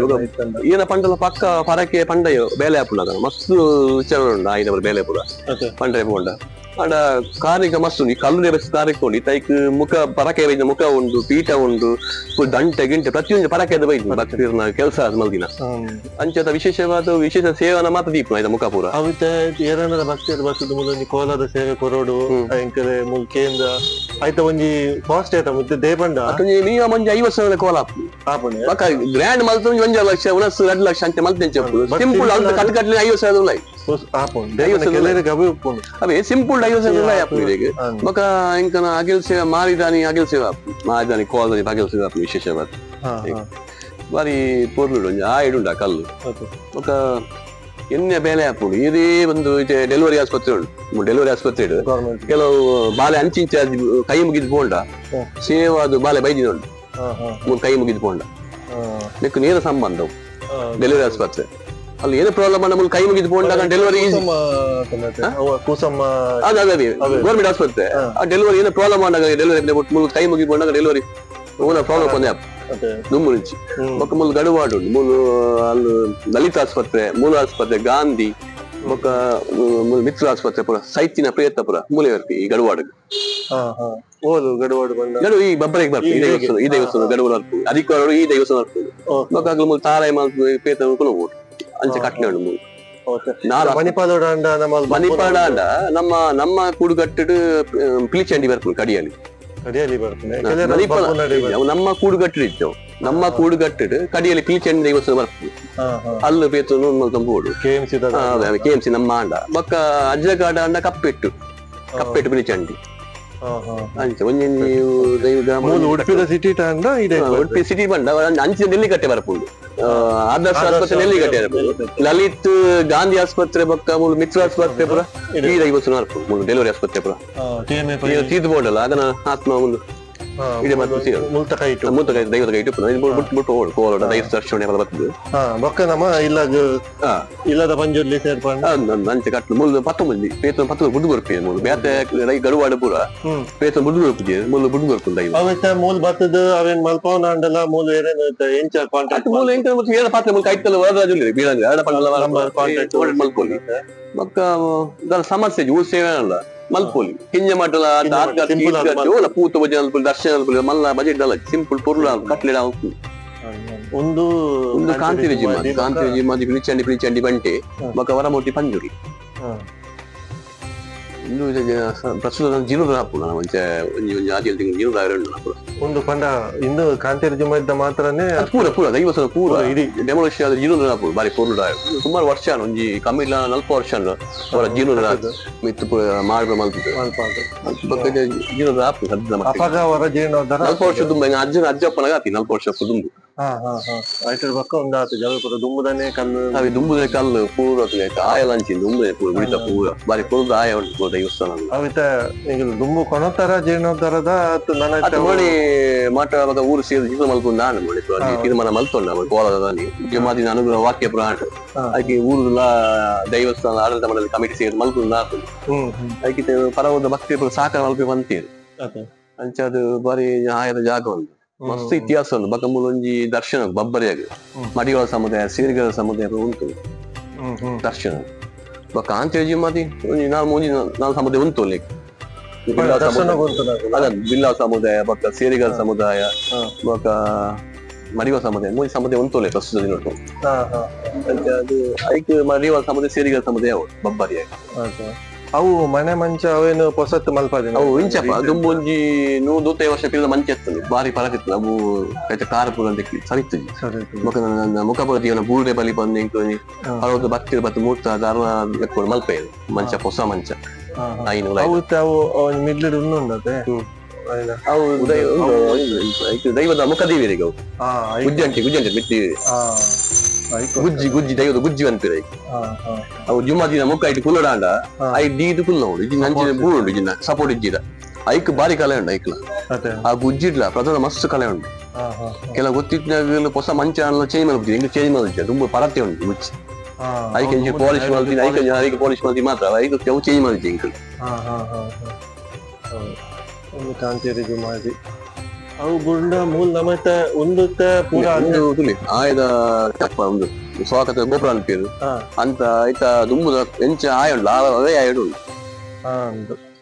ಏನ ಪಂಡಲ ಪಕ್ಕ ಪರಕೆ ಪಂಡಯೋ ಬೇಲೆ ಹಾಪುನಾಗ ಮಸ್ತ್ ವಿಚಾರ ಉಂಡು ಆಯ್ನವರ ಬೇಲೆ ಪೂರ ಪಂಡ್ರೆ ಪೋಂಡ ಆಂಡ ಕಾರ್ಣಿಕ ಮಸ್ತ್ ಉಂಡು ಈ ಕಲ್ಲು ಬೆಸ್ ಕಾರ್ಣಿಕ ಉಂಡು ತೈಕ್ ಮುಖ ಪರಕೆ ಬೈದ ಮುಖ ಉಂಡು ಪೀಠ ಉಂಡು ದಂಟೆ ಗಿಂಟೆ ಪ್ರತಿಯೊಂದು ಪರಕೆದ ಬೈದು ಭಕ್ತಿರ್ನ ಕೆಲಸ ಮಲ್ದಿನ ಅಂಚದ ವಿಶೇಷವಾದ ವಿಶೇಷ ಸೇವನ ಮಾತ್ರ ದೀಪ ಆಯ್ತಾ ಮುಖ ಪೂರ ಅವಿತ ಏರನದ ಭಕ್ತಿಯರ್ ಬರ್ತದ ಮೂಲೊಂಜಿ ಕೋಲದ ಸೇವೆ ಕೊರೋಡು ಎಂಕಲೆ ಮೂಲ ಕೇಂದ್ರ ಆಯ್ತ ಒಂಜಿ ಕಾಸ್ಟ್ ಆಯ್ತ ಮತ್ತೆ ದೇಪಂಡ ಮಿನಿಮಮ್ ಒಂಜಿ 50 ಸಾವಿರ ಕೋಲ ಆಪುಂಡು ಬೊಕ್ಕ ಗ್ರ್ಯಾಂಡ್ ಮಲ್ತ ಒಂಜಿ 1 ಲಕ್ಷ 2 ಲಕ್ಷ ಅಂಚೆ ಮಲ್ತ ಸಿಂಪಲ್ ಅಲ್ಪ ಕಟ್ ಕಟ್ಲಿ 50 ಸಾವಿರ ಉಳ್ಳಾಯಿ ಆಪುಂಡು ಅವೇ ಸಿಂಪಲ್ 50 ಸಾವಿರ ಉಳ್ಳಾಯಿ ಆಪುಂಡು ಈಗ ಬೊಕ್ಕ ಇಂಕನ ಅಗಿಲ್ ಸೇವೆ ಮಾರಿದಾನಿ ಅಗಿಲ್ ಸೇವೆ ಮಾರಿದಾನಿ ಕೋಲದಾನಿ ಅಗಿಲ್ ಸೇವೆ ಆಪುಂಡು ವಿಶೇಷವಾದ ಬಾರಿ ಪೊರ್ಲುಡು ಒಂಜಿ ಆಯ್ಡುಂಡು ಆ ಕಲ್ಲು ಬೊಕ್ಕ ಎಣ್ಣೆ ಬೇಲೆ ಆಪುಂಡು ಇದೇ ಒಂದು ಡೆಲಿವರಿ ಆಸ್ಪತ್ರೆ ಉಂಟು ಡೆಲಿವರಿ ಆಸ್ಪತ್ರೆ ಕೆಲವು ಬಾಲೆ ಅಂಚಿಂಚ ಕೈ ಮುಗಿದು ಪೋಂಡ ಸೇವಾದು ಬಾಲೆ ಬೈದಿನ ಉಂಟು ಕೈ ಮುಗಿದು ಪೋಂಡ ನೆಕ್ಕು ನೇರ ಸಂಬಂಧ ಡೆಲಿವರಿ ಆಸ್ಪತ್ರೆ ಅಲ್ಲಿ ಏನು ಪ್ರಾಬ್ಲಮ್ ನಮ್ಮ ಕೈ ಮುಗಿದು ಪೋಂಡಾಗ ಡೆಲಿವರಿ ಗೌರ್ಮೆಂಟ್ ಆಸ್ಪತ್ರೆ ಆ ಡೆಲಿವರಿ ಏನೋ ಪ್ರಾಬ್ಲಮ್ ಆದಾಗ ಡೆಲಿವರಿ ಕೈ ಮುಗಿ ಪೋಂಡಾಗ ಡೆಲಿವರಿ ಓನ ಪ್ರಾಬ್ಲಮ್ ಪಂದೆ ದುಮ್ಮುಂಚಿ ಬೊಕ್ಕ ಮೂಲು ಗಡುವಾಡು ಮೂಲು ಅಲ್ಲಿ ಲಲಿತ ಆಸ್ಪತ್ರೆ ಮೂಲ ಆಸ್ಪತ್ರೆ ಗಾಂಧಿ ಬೊಕ್ಕ ಮಿತ್ರ ಆಸ್ಪತ್ರೆ ಪುರ ಸೈತಿನ ಪ್ರೇತ ಪುರ ಮೂಲೆ ಬರ್ತಿ ಈ ಗಡುವಾಡು ಗಡುವಾಡು ಗಡು ಈ ಬಬ್ಬರಿಗೆ ಬರ್ತೀವಿ ಈ ದೇವಸ್ಥಾನ ಗಡುವಾಡು ಬರ್ತೀವಿ ಅಧಿಕಾರರು ಈ ದೇವಸ್ಥಾನ ಬರ್ತೀವಿ ಬೊಕ್ಕ ಅಗ್ಲು ಮೂಲು ತಾರಾಯಿ ಮಾಲ್ತು ಪ್ರೇತ ಹೋಗ್ಬೋದು ಅಂಚೆ ಕಟ್ಲೆ ಉಂಡು ಮೂಲು ಮಣಿಪಾಲ ಅಂಡ ನಮ್ಮ ನಮ್ಮ ಕೂಡುಗಟ್ಟಿಡು ಪಿಲಿಚಂಡಿ ಬರ್ಪುಂಡು ಕಡಿಯಲ್ಲಿ ನಮ್ಮ ಕೂಡುಗಟ್ಟಿಡು ಇದ್ದೆವು ನಮ್ಮ ಕೂಡುಗಟ್ಟಿಡು ಕಡಿಯಲ್ಲಿ ಪಿಲಿಚಂಡಿ ದೇವಸ್ಥಾನ ಬರ್ಪುಂಡು ಅಲ್ಲು ಪೇತು ಮಲ್ತೊಂಬೋಡು ಕೆಎಂಸಿ ನಮ್ಮ ಅಂಡ ಬೊಕ್ಕ ಅಜ್ಜಗಾಡ ಅಂಡ ಕಪ್ಪೆಟ್ಟು ಕಪ್ಪೆಟ್ಟು ಪಿಲಿಚಂಡಿ ಅಂಚೆ ಒಂಜೊಂಜಿ ಉಡುಪಿದ ಸಿಟಿ ಉಡುಪಿ ಸಿಟಿ ಬಂಡ ಅಂಚಿನ ನೆಲ್ಲಿಕಟ್ಟೆ ಬರ್ಪುಂಡು ಆದರ್ಶ ಆಸ್ಪತ್ರೆ ನೆಲ್ಲಿಕಟ್ಟೆ ಬರ್ಪುಂಡು ಲಲಿತ್ ಗಾಂಧಿ ಆಸ್ಪತ್ರೆ ಬೊಕ್ಕ ಮೂಲು ಮಿತ್ರ ಆಸ್ಪತ್ರೆ ಪುರ ಈ ದೈವಸ್ಥಾನ ಬರ್ಪುಂಡು ಮೂಲು ಡೆಲಿವರಿ ಆಸ್ಪತ್ರೆ ಪುರ ತೀರ್ದು ಬೋಡಲ್ಲ ಅದನ್ನ ಆತ್ಮ ಒಂದು ಇದೇ ಮತ್ತೆ ಮೂತ ಕೈ ದೈವದ ಕೈ ಇಟ್ಟು ಬಿಟ್ಟು ಬಿಟ್ಟು ಓಡು ಕೋಲೋಡ ದೈವ ದರ್ಶನ ಬರ್ತದೆ ಬೊಕ್ಕ ನಮ್ಮ ಇಲ್ಲದ ಇಲ್ಲದ ಪಂಜುರ್ಲಿ ಸೇರ್ಪಂಡು ಅಂಚೆ ಕಟ್ಲು ಮುಳ್ಳು ಪತ್ತೊಂಬಂದಿ ಪೇತ ಪತ್ತು ಬುಡ್ಡು ಬರ್ಪಿ ಮುಳ್ಳು ಬೇತೆ ಗಡುವಾಡ ಪೂರ ಪೇತ ಬುಡ್ಡು ಬರ್ಪುಜಿ ಮುಳ್ಳು ಬುಡ್ಡು ಬರ್ಪುಂಡು ದೈವ ಅವೆತ್ತ ಮೂಲ್ ಬತ್ತದ ಅವೇನ್ ಮಲ್ಪವನ ಅಂಡಲ ಮೂಲು ಏನೇನು ಎಂಚ ಕಾಂಟ್ಯಾಕ್ಟ್ ಮೂಲು ಎಂಚ ಮತ್ತೆ ಏನ ಪಾತ್ರೆ ಮೂಲು ಕೈತಲ್ಲ ವರದರಾಜುಲಿ ಬೀಳಂದ್ರೆ ಎರಡ ಪಂಡಲ ಕಾಂಟ್ಯಾಕ್ಟ್ ಮಲ್ಕೊಳ್ಳಿ ಬೊಕ್ಕ ಸಮಸ್ಯೆ ಊರು ಸೇವೆ ಅಲ್ಲ ಮಲ್ಪೋಲಿ ಕಿಂಜ ಮಟ್ಟಲ ಪೂತ ಭಜನೆ ಅಲ್ಪುಲಿ ದರ್ಶನ ಅಲ್ಪುಲಿ ಮಲ್ಲ ಬಜೆಟ್ ಅಲ್ಲ ಸಿಂಪಲ್ ಪೊರ್ಲು ಕಟ್ಲೆಡ ಒಂದು ಒಂದು ಕಾಂತಿರಿ ಜಿಮ್ಮ ಕಾಂತಿರಿ ಜಿಮ್ಮ ಪಿಲಿಚಂಡಿ ಪಿಲಿಚಂಡಿ ಬಂಟೆ ಬೊಕ್ಕ ವರಮೂರ್ತಿ ಪಂಜುರಿ ಇಂದು ಪ್ರಸ್ತುತ ಜೀರ್ಣೋದ್ಧಾರ ಆಪುಂಡು ಒಂಚೆ ಒಂಜಿ ಒಂಜಿ ಆಜಿ ತಿಂಗಳು ಜೀರ್ಣೋದ್ಧಾರ ಉಂಡು ಒಂದು ಪಂಡ ಇಂದು ಕಾಂತೇರಿ ಜಿಮ್ಮ ಇದ್ದ ಮಾತ್ರನೇ ಪೂರ ಪೂರ ದೈವಸ್ಥಾನ ಪೂರ ಇಡೀ ಡೆಮೊಲಿಷನ್ ಆದ ಜೀರ್ಣೋದ್ಧಾರ ಆಪುಂಡು ಬಾರಿ ಪೊರ್ಲು ಸುಮಾರು ವರ್ಷ ಒಂಜಿ ಕಮ್ಮಿ ಇಲ್ಲ ನಲ್ಪ ವರ್ಷ ಅವರ ಜೀರ್ಣೋದ್ಧಾರ ಮಿತ್ತು ಪೂರ ಮಾಡ್ಬ ಮಲ್ತಿದ್ದು ಬೊಕ್ಕ ಜೀರ್ಣೋದ್ಧಾರ ಆಪುಂಡು ಸದ್ಯದ ಮಟ್ಟಿಗೆ. ಅಪಗ ಅವರ ಜೀರ್ಣೋದ್ಧಾರ ನಲ್ಪ ವರ್ಷ ದುಂಬ ಅಜ್ಜನ ಅಜ್ಜಪ್ಪನಾಗ ಆತಿ ನಲ್ಪ ವರ್ಷ ದುಂಬು ಐಟರ್ ಪಕ್ಕ ಒಂದು ಆತು ಜಲಪುರ ದುಂಬುದನೆ ಕಲ್ಲು ಅవి ದುಂಬುದನೆ ಕಲ್ಲು ಪೂರ ಆಯಲ ಅಂಚಿ ದುಂಬುದನೆ ಪೂರ ಗುಡಿತ ಪೂರ ಬಾರಿ ಪೂರ್ದ ಆಯ ಉಂಟು ದೇವಸ್ಥಾನ ಅವಿತ ಈಗ ದುಂಬು ಕೊನತರ ಜೀರ್ಣೋದ್ಧಾರದ ಅದು ನೋಡಿ ಮಾಟ ಊರು ಸೇರಿ ಜೀವ ಮಲ್ಪುಂದು ನಾನು ನೋಡಿ ತೀರ್ಮಾನ ಮಲ್ತೊಂಡ ಕೋಲದಾನಿ ಜಮಾದಿನ ಅನುಗ್ರಹ ವಾಕ್ಯ ಪುರಾಣ ಅದಕ್ಕೆ ಊರುಲ ದೈವಸ್ಥಾನ ಆಡಳಿತ ಮಂಡಳಿ ಕಮಿಟಿ ಸೇರಿ ಮಲ್ಪುಂದು ಆತುಂಡು ಅದಕ್ಕೆ ಪರವದ ಭಕ್ತಿ ಪೂರ ಸಾಕಾರ ಮಲ್ಪಿ ಬಂತೀರು ಅಂಚ ಅದು ಬಾರಿ ಆಯದ ಜಾಗ ಉಂಟು ಮಸ್ತ್ ಇತಿಹಾಸ ಉಂಟು. ಬಕಮೂಲ ಒಂಜಿ ದರ್ಶನ ಬಬ್ಬರಿಯಾಗ ಮಡಿವಾಳ ಸಮುದಾಯ ಸೇರಿಗಳ ಸಮುದಾಯ ಉಂಟು ದರ್ಶನ. ಬೊಕ್ಕ ಆಂತೇಜಿ ಮಾತಿ ಒಂಜಿ ನಾಲ್ ಮೂಜಿ ನಾಲ್ ಸಮುದಾಯ ಉಂಟು ಅಲ್ಲಿ. ಅದ ಬಿಲ್ಲ ಸಮುದಾಯ ಬೊಕ್ಕ ಸೇರಿಗಳ ಸಮುದಾಯ ಬೊಕ್ಕ ಮಡಿವಾಳ ಸಮುದಾಯ ಮೂಜಿ ಸಮುದಾಯ ಉಂಟು ಅಲ್ಲಿ ಪ್ರಸ್ತುತ ದಿನೊಟ್ಟು. ಅದು ಐಕ್ ಮಡಿವಾಳ ಸಮುದಾಯ ಸೇರಿಗಳ ಸಮುದಾಯ ಬಬ್ಬರಿಯಾಗ. ಅವು ಮನೆ ಮಂಚ ಅವೇನು ಪೊಸತ್ತು ಮಲ್ಪದಿನ ಅವು ಇಂಚಪ್ಪ ದುಂಬು ಒಂಜಿ 150 ವರ್ಷ ಪಿರಿದ ಮಂಚ ಇತ್ತು ಬಾರಿ ಪರಕಿತ್ತು. ಅವು ಐತ ಕಾರಪುರ ಅಂತ ಸರಿತ್ತು ಬೊಕ್ಕ ಮುಖಪುರ ಜೀವನ ಬೂರ್ಡೆ ಬಲಿ ಬಂದು ಇಂಕು ಹಲವು ಭಕ್ತಿರು ಬತ್ತು ಮೂರ್ತ ಧರ್ಮ ಲೆಕ್ಕೊಂಡು ಮಲ್ಪೆ ಮಂಚ ಹೊಸ ಮಂಚ ಐನೂರ ಅವು ಮಿಡ್ಲಿಡ್ ಉಂಡುಂಡತೆ ಅವು ದೈವದ ಮುಖದೇವಿಯರಿಗೆ ಅವು ಗುಜ್ಜಂಟಿ ಗುಜ್ಜಂಟಿ ಮಿತ್ತಿ ಗುಜ್ಜಿ ಗುಜ್ಜಿ ದೈವದ ಗುಜ್ಜಿ ಅಂತೀರ ಅವು ಜುಮ್ಮಾ ದಿನ ಮುಖ ಇಟ್ಟು ಕುಲ್ಲಡಾಂಡ I ದೀದು ಕುಲ್ಲ ಉಂಡು ಇಜ್ಜಿನ ಅಂಚಿನ ಬೂರು ಉಂಡು ಇಜ್ಜಿನ ಸಪೋರ್ಟ್ ಇಜ್ಜಿದ ಐಕ್ ಬಾರಿ ಕಲೆ ಉಂಡು ಐಕ್ಲ ಆ ಗುಜ್ಜಿಡ್ಲ ಪ್ರಧಾನ ಮಸ್ತ್ ಕಲೆ ಉಂಡು. ಕೆಲವು ಗೊತ್ತಿದ್ದ ಹೊಸ ಮಂಚ ಚೇಂಜ್ ಮಾಡ್ಬಿಟ್ಟಿದೆ ಹಿಂಗೆ ಚೇಂಜ್ ಮಾಡ್ಬಿಟ್ಟಿದೆ ತುಂಬ ಪರತೆ ಉಂಟು ಗುಜ್ಜಿ ಐಕ್ ಇಂಚೆ ಪಾಲಿಶ್ ಮಾಡ್ತೀನಿ ಐಕ್ ಐಕ್ ಪಾಲಿಶ್ ಮಾಡ್ತೀನಿ ಮಾತ್ರ ಐಕ್ ಅವು ಚೇಂಜ್ ಮಾಡ್ತೀನಿ ಇಂಕ್ ಕಾಂತೇರಿ ಜುಮಾಜಿ ಅವು ಗುಂಡ ಮೂಲ ನಮತ ಒಂದು ಪೂರ ತುಲಿ ಆಯದ ಚಪ್ಪ ಒಂದು ಸ್ವಾಗತ ಗೋಪುರ ಅನ್ಪೇರು ಅಂತ ಐತ ದುಂಬುದ ಎಂಚ ಆಯ ಉಂಟು ಅದೇ ಆಯ ಉಂಟು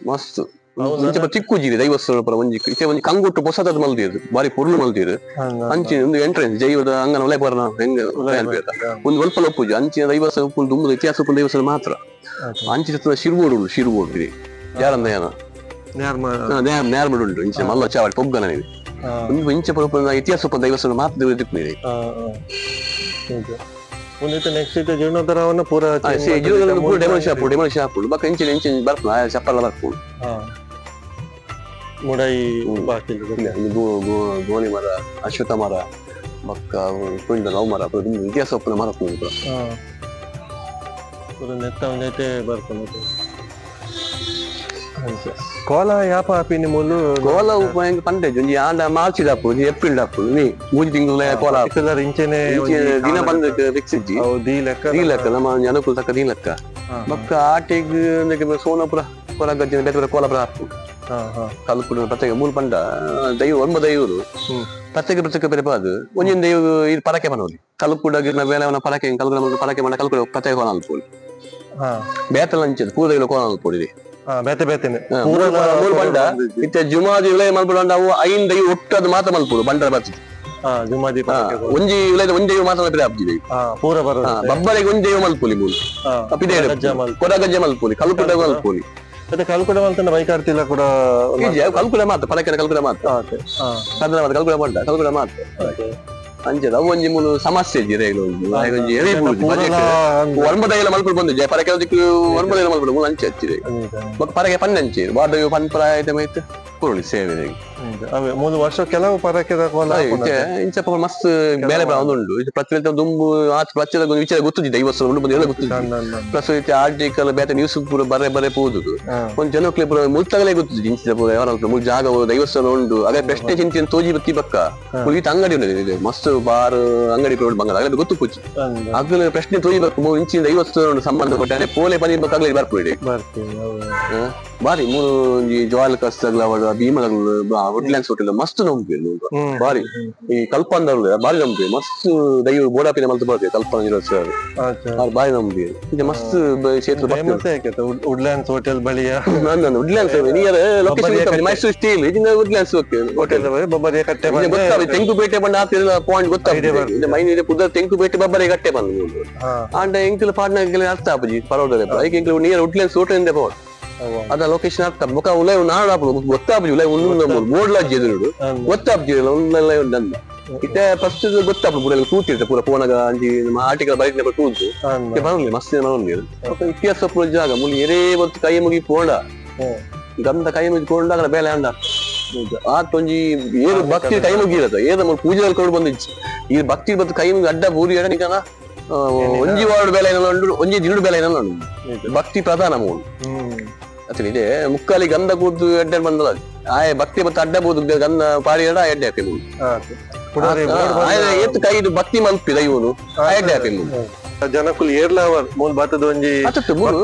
ಮಸ್ತ್ ಇಂಚ ಚಿಕ್ಕುಜಿರಿ ದೈವಸ್ಥಾನ ಪುರ ಒಂಜಿ ಇತ್ತೆ ಒಂಜಿ ಕಂಗುಟ್ಟು ಪೊಸತದ ಮಲ್ದಿರು ಬಾರಿ ಪೊರ್ಲು ಮಲ್ದಿರು ಅಂಚಿನ ಒಂದು ಎಂಟ್ರೆನ್ಸ್ ಜೈವದ ಅಂಗನ ಒಲೆ ಬರನ ಹೆಂಗ ಒಂದು ಒಲ್ಪ ಲೊಪ್ಪುಜಿ ಅಂಚಿನ ದೈವಸ್ಥಾನ ದುಂಬುದ ಇತಿಹಾಸ ದೇವಸ್ಥಾನ ಮಾತ್ರ. ಅಂಚಿನ ಶಿರ್ಬೋಡು ಉಂಟು ಶಿರ್ಬೋಡು ಇದೆ ಯಾರಂದ ಏನ ನೇರ್ಮಡ್ ಉಂಟು ಇಂಚ ಮಲ್ಲ ಚಾವಡಿ ಪೊಗ್ಗನ ಒಂದು ಇಂಚ ಪೊರಪುನ ಇತಿಹಾಸ ದೈವಸ್ಥಾನ ಮಾತ್ರ ದೇವರು ತಿಪ್ಪುನಿ. ನೆಕ್ಸ್ಟ್ ಜೀರ್ಣೋದ್ಧಾರವನ್ನು ಪೂರ ಡೆಮೊಲಿಷ್ ಆಪುಂಡು ಡೆಮೊಲಿಷ್ ಆಪುಂಡು ಬೊಕ್ಕ ಇಂಚಿನ ಇಂಚಿನ ಬರ್ಪುಂಡು ಆಯ ಚಪ್ಪಲ ಬರ್ಪುಂಡು ಮುಡೈ ಬಾಕಿ ಗೋಣಿ ಮರ ಅಶ್ವತ್ಥ ಮರ ಬೊಕ್ಕ ಪುಂಡ ಲವ್ ಮರ ಇತಿಹಾಸ ಒಪ್ಪುನ ಮರ ಪೂರ ಪೂರ ನೆತ್ತ ಒಂದೈತೆ ಬರ್ಪುಂಡು. ಕೋಲ ಯಾಪ ಆಪಿನಿ ಮೂಲು ಕೋಲ ಉಪಯೋಗ ಪಂಡೆ ಒಂಜಿ ಆಂಡ ಮಾರ್ಚ್ ಡಾಪು ಒಂಜಿ ಏಪ್ರಿಲ್ ಡಾಪು ನೀ ಮೂಜಿ ತಿಂಗಳು ಕೋಲ ಇಂಚೆನೆ ದಿನ ಬಂದ ಫಿಕ್ಸ್ ಇಜ್ಜಿ ದೀ ಲೆಕ್ಕ ದೀ ಲೆಕ್ಕ ನಮ್ಮ ಅನುಕೂಲ ತಕ್ಕ ದೀ ಲೆಕ್ಕ ಬೊಕ್ಕ ಆಟಿಗ್ ಸೋನಪುರ ಕೊರಗಜ್ಜನ ಬೇರೆ ಬೇರೆ ಕೋಲ ಆಪು ಕಲ್ಪುಡು ಪ್ರತ್ಯೇಕ ಮೂಲು ಪಂಡ ದೈವ ಒಂಬ ದೈವರು ಪ್ರತ್ಯೇಕ ಪ್ರತ್ಯೇಕ ಬೇರೆ ಪಾದು ಒಂಜೊಂದು ದೈವ ಇದು ಪರಕೆ ಪನೋಲಿ ಕಲ್ಪುಡ ಬೇಲೆ ಪರಕೆ ಕಲ್ಪುಡ ಪರಕೆ ಮಾಡ ಕಲ್ಪುಡ ಪ್ರತ್ಯೇಕ ಕೋಲ ಅನ್ಪೋಲಿ ಬೇತಲ ಅಂಚದು ಪೂರ ಕೋಲ ಅನ್ಪೋಡಿ ಬೇತೆ ಬೇತೆನೆ ಮೂರು ಬಂಡ ಇತ್ತೆ ಜುಮಾದಿ ವಿಲಯ ಮಲ್ಪುಡ ಅವು ಐನ್ ದೈವ ಒಟ್ಟದು ಮಾತ್ರ ಮಲ್ಪುಡು ಬಂಡರ ಬರ್ತದೆ ಜುಮಾದಿ ಒಂಜಿ ವಿಲಯದ ಒಂಜಿ ದೈವ ಮಾತ್ರ ಬೇರೆ ಆಪ್ತಿದೆ ಪೂರ ಬರ ಬಬ್ಬರಿಗೆ ಒಂಜಿ ದೈವ ಮಲ್ಪುಲಿ ಮೂಲು ಕೊರಗಜ್ಜ ಮಲ್ಪುಲಿ ಕಲ್ಪುಡ ಮಲ್ಪುಲಿ ಮತ್ತೆ ಕಲ್ಕುಡ ಮಲ್ತನ ಬೈಕಾರ್ತಿಲ್ಲ ಕೂಡ ಕಲ್ಕುಡ ಮಾತ್ರ ಪಲಕೆನ ಕಲ್ಕುಡ ಮಾತ್ರ ಕಲ್ಕುಡ ಕಲ್ಕುಡ ಬಂಡ ಕಲ್ಕುಡ ಮಾತ್ರ ಅಂಚದ ಅವು ಒಂಜಿ ಮೂಲು ಸಮಸ್ಯೆ ಒಂಜಿ ಒಂಬದೈಲ ಮಲ್ಪುಡು ಬಂದು ಜಯ ಪರಕೆ ದಿಕ್ಕು ಒಂಬದೈಲ ಮಲ್ಪುಡು ಮೂಲು ಅಂಚೆ ಹಚ್ಚಿದೆ ಬೊಕ್ಕ ಪರಕೆ ಪನ್ನೆ ಅಂಚೆ ವಾರ್ಡ್ ಪನ್ ಪರ ಐಟಮ್ ಐತೆ ಕೊರೊಳಿ ಸೇವೆ ಮೂರು ವರ್ಷ ಕೆಲವು ಪರಕೆದ ಕೋಲ ಇಂಚ ಮಸ್ತ್ ಬೇರೆ ಉಂಟು ಪ್ರಚಲಿತ ದುಂಬು ಆತ ಪ್ರಚಲಿತ ವಿಚಾರ ಗೊತ್ತಿದೆ 50 ವರ್ಷ ಉಂಟು ಬಂದು ಎಲ್ಲ ಗೊತ್ತಿದೆ ಪ್ಲಸ್ ಆರ್ಟಿಕಲ್ ಬೇರೆ ನ್ಯೂಸ್ ಪೂರ ಬರೆ ಬರೆ ಪೋದು ಒಂದು ಜನಕ್ಕೆ ಪೂರ ಮುಲ್ತಗಲೇ ಗೊತ್ತಿದೆ ಇಂಚಿದ ಪೂರ ಯಾವ ಮೂಲ ಜಾಗ ದೈವಸ್ಥಾನ ಉಂಟು ಅದೇ ಪ್ರಶ್ನೆ ಚಿಂತೆ ತೋಜಿ ಬತ್ತಿ ಬಕ್ಕ ಈತ ಅಂಗಡಿ ಉಂಟು ಮಸ್ತ್ ಬಾರ್ ಅಂಗಡಿ ಪೂರ ಬಂಗಾಳ ಆಗಲೇ ಗೊತ್ತು ಪೂಜಿ ಆಗಲೇ ಪ್ರಶ್ನೆ ತೋಜಿ ಬಕ್ಕ ಇಂಚಿನ ದೈವಸ್ಥಾನ ಉಂಟು ಸಂಬಂಧಪಟ್ಟ ಪೋಲೆ ಪನಿ ಬಕ್ಕಾಗಲೇ ಬರ್ಪುಡಿ ಬಾರಿ ಮೂರು ಜಾಯಲ್ ಕಸ್ತಗ್ಲ ಭೀಮಲಗ್ಲು ವುಡ್ಲ್ಯಾಂಡ್ಸ್ ಹೋಟೆಲ್ ಮಸ್ತ್ ನಂಬಿ ಬಾರಿ ಈ ಕಲ್ಪಂದರ್ಲು ಬಾರಿ ನಂಬಿ ಮಸ್ತ್ ದೈವ ಬೋಡಾಪಿನ ಮಲ್ತು ಬರ್ತದೆ ಕಲ್ಪನ ಸರ್ ಬಾರಿ ನಂಬಿ ಇದು ಮಸ್ತ್ ಕ್ಷೇತ್ರ ವುಡ್ಲ್ಯಾಂಡ್ಸ್ ಹೋಟೆಲ್ ಬಳಿಯ Woodlands near location Mysore steel ಇದನ್ನ Woodlands hotel ಗೊತ್ತಾಗ ತೆಂಕುಪೇಟೆ ಬಂದ ಆತಿಲ್ಲ ಪಾಯಿಂಟ್ ಗೊತ್ತಾಗ್ತದೆ ಮೈನ್ ಪುದರ್ ತೆಂಕುಪೇಟೆ ಬಬ್ಬರಿ ಕಟ್ಟೆ ಬಂದು ಆಂಡ ಎಂಕಲ್ ಪಾಡ್ನ ಅರ್ಥ ಆಪುಜಿ ಪರೋಡರೆ ಐಕ್ ಎಂಕಲ್ near Woodlands hotel ಇಂದ ಪೋಡ್ ಅದ ಲೊಕೇಶನ್ ಅರ್ಥ ಮುಖ ಉಲೈ ನಾಡು ಗೊತ್ತಾಪುಜಿ ಉಲೈ ಉಂಡು ಬೋರ್ಡ್ ಲಾಜ್ ಎದುರು ಗೊತ್ತಾಪುಜಿ ಉಂಡೆಲ್ಲ ಉಂಡು ಇತ್ತೆ ಫಸ್ಟ್ ಗೊತ್ತಾಪು ಪೂರ ತೂತಿರ್ತೆ ಪೂರ ಪೋನಾಗ ಅಂಜಿ ನಮ್ಮ ಆರ್ಟಿಕಲ್ ಬೈಕ್ ತೂತು ಬರಲಿ ಮಸ್ತ್ ಬರಲಿ ಇತಿಹಾಸ ಪೂರ ಜಾಗ ಮುಲಿ ಎರೇ ಬತ್ತು ಕೈ ಮುಗಿ ಪೋಂಡ ಗಂಧ ಕೈ ಮುಗಿ ಪೋಂಡಾಗ ಬೇಲೆ ಅಂಡ ಆತೊಂಜಿ ಏರು ಭಕ್ತಿ ಕೈ ಮುಗಿರತ್ತ ಏದ ಪೂಜೆ ಕೊಡು ಬಂದಿಚ್ಚು ಈ ಭಕ್ತಿ ಬತ್ತು ಕೈ ಮುಗಿ ಅಡ್ಡ ಪೂರಿ ಎಡನಿಕನ ಒಂಜಿ ವಾರ್ಡ್ ಬೇಲೆ ಏನೋ ಉಂಡು ಒಂಜಿ ದಿನುಡು ಬೇಲೆ ಏನೋ ಉಂಡು ಭಕ್ತಿ ಪ್ರಧಾನ ಮೂಲು ಅದೇ ಇದೆ ಮುಕ್ಕಾಲಿ ಗಂಧ ಕೂತು ಎಡ್ಡೆ ಬಂದಲ್ಲ ಆಯ್ ಭಕ್ತಿ ಮತ್ತು ಅಡ್ಡ ಬೋದು ಗಂಧ ಪಾಡಿ ಎಡ ಎಡ್ಡೆ ಹಾಕಿ ಮೂಲು ಏತ್ ಕೈ ಭಕ್ತಿ ಮಲ್ಪಿದ ಇವನು ಎಡ್ಡೆ ಹಾಕಿ ಮೂಲು ಜನಕುಲು ಏರ್ಲಾವರ್ ಮೂಲ ಬಾತದ ಒಂಜಿ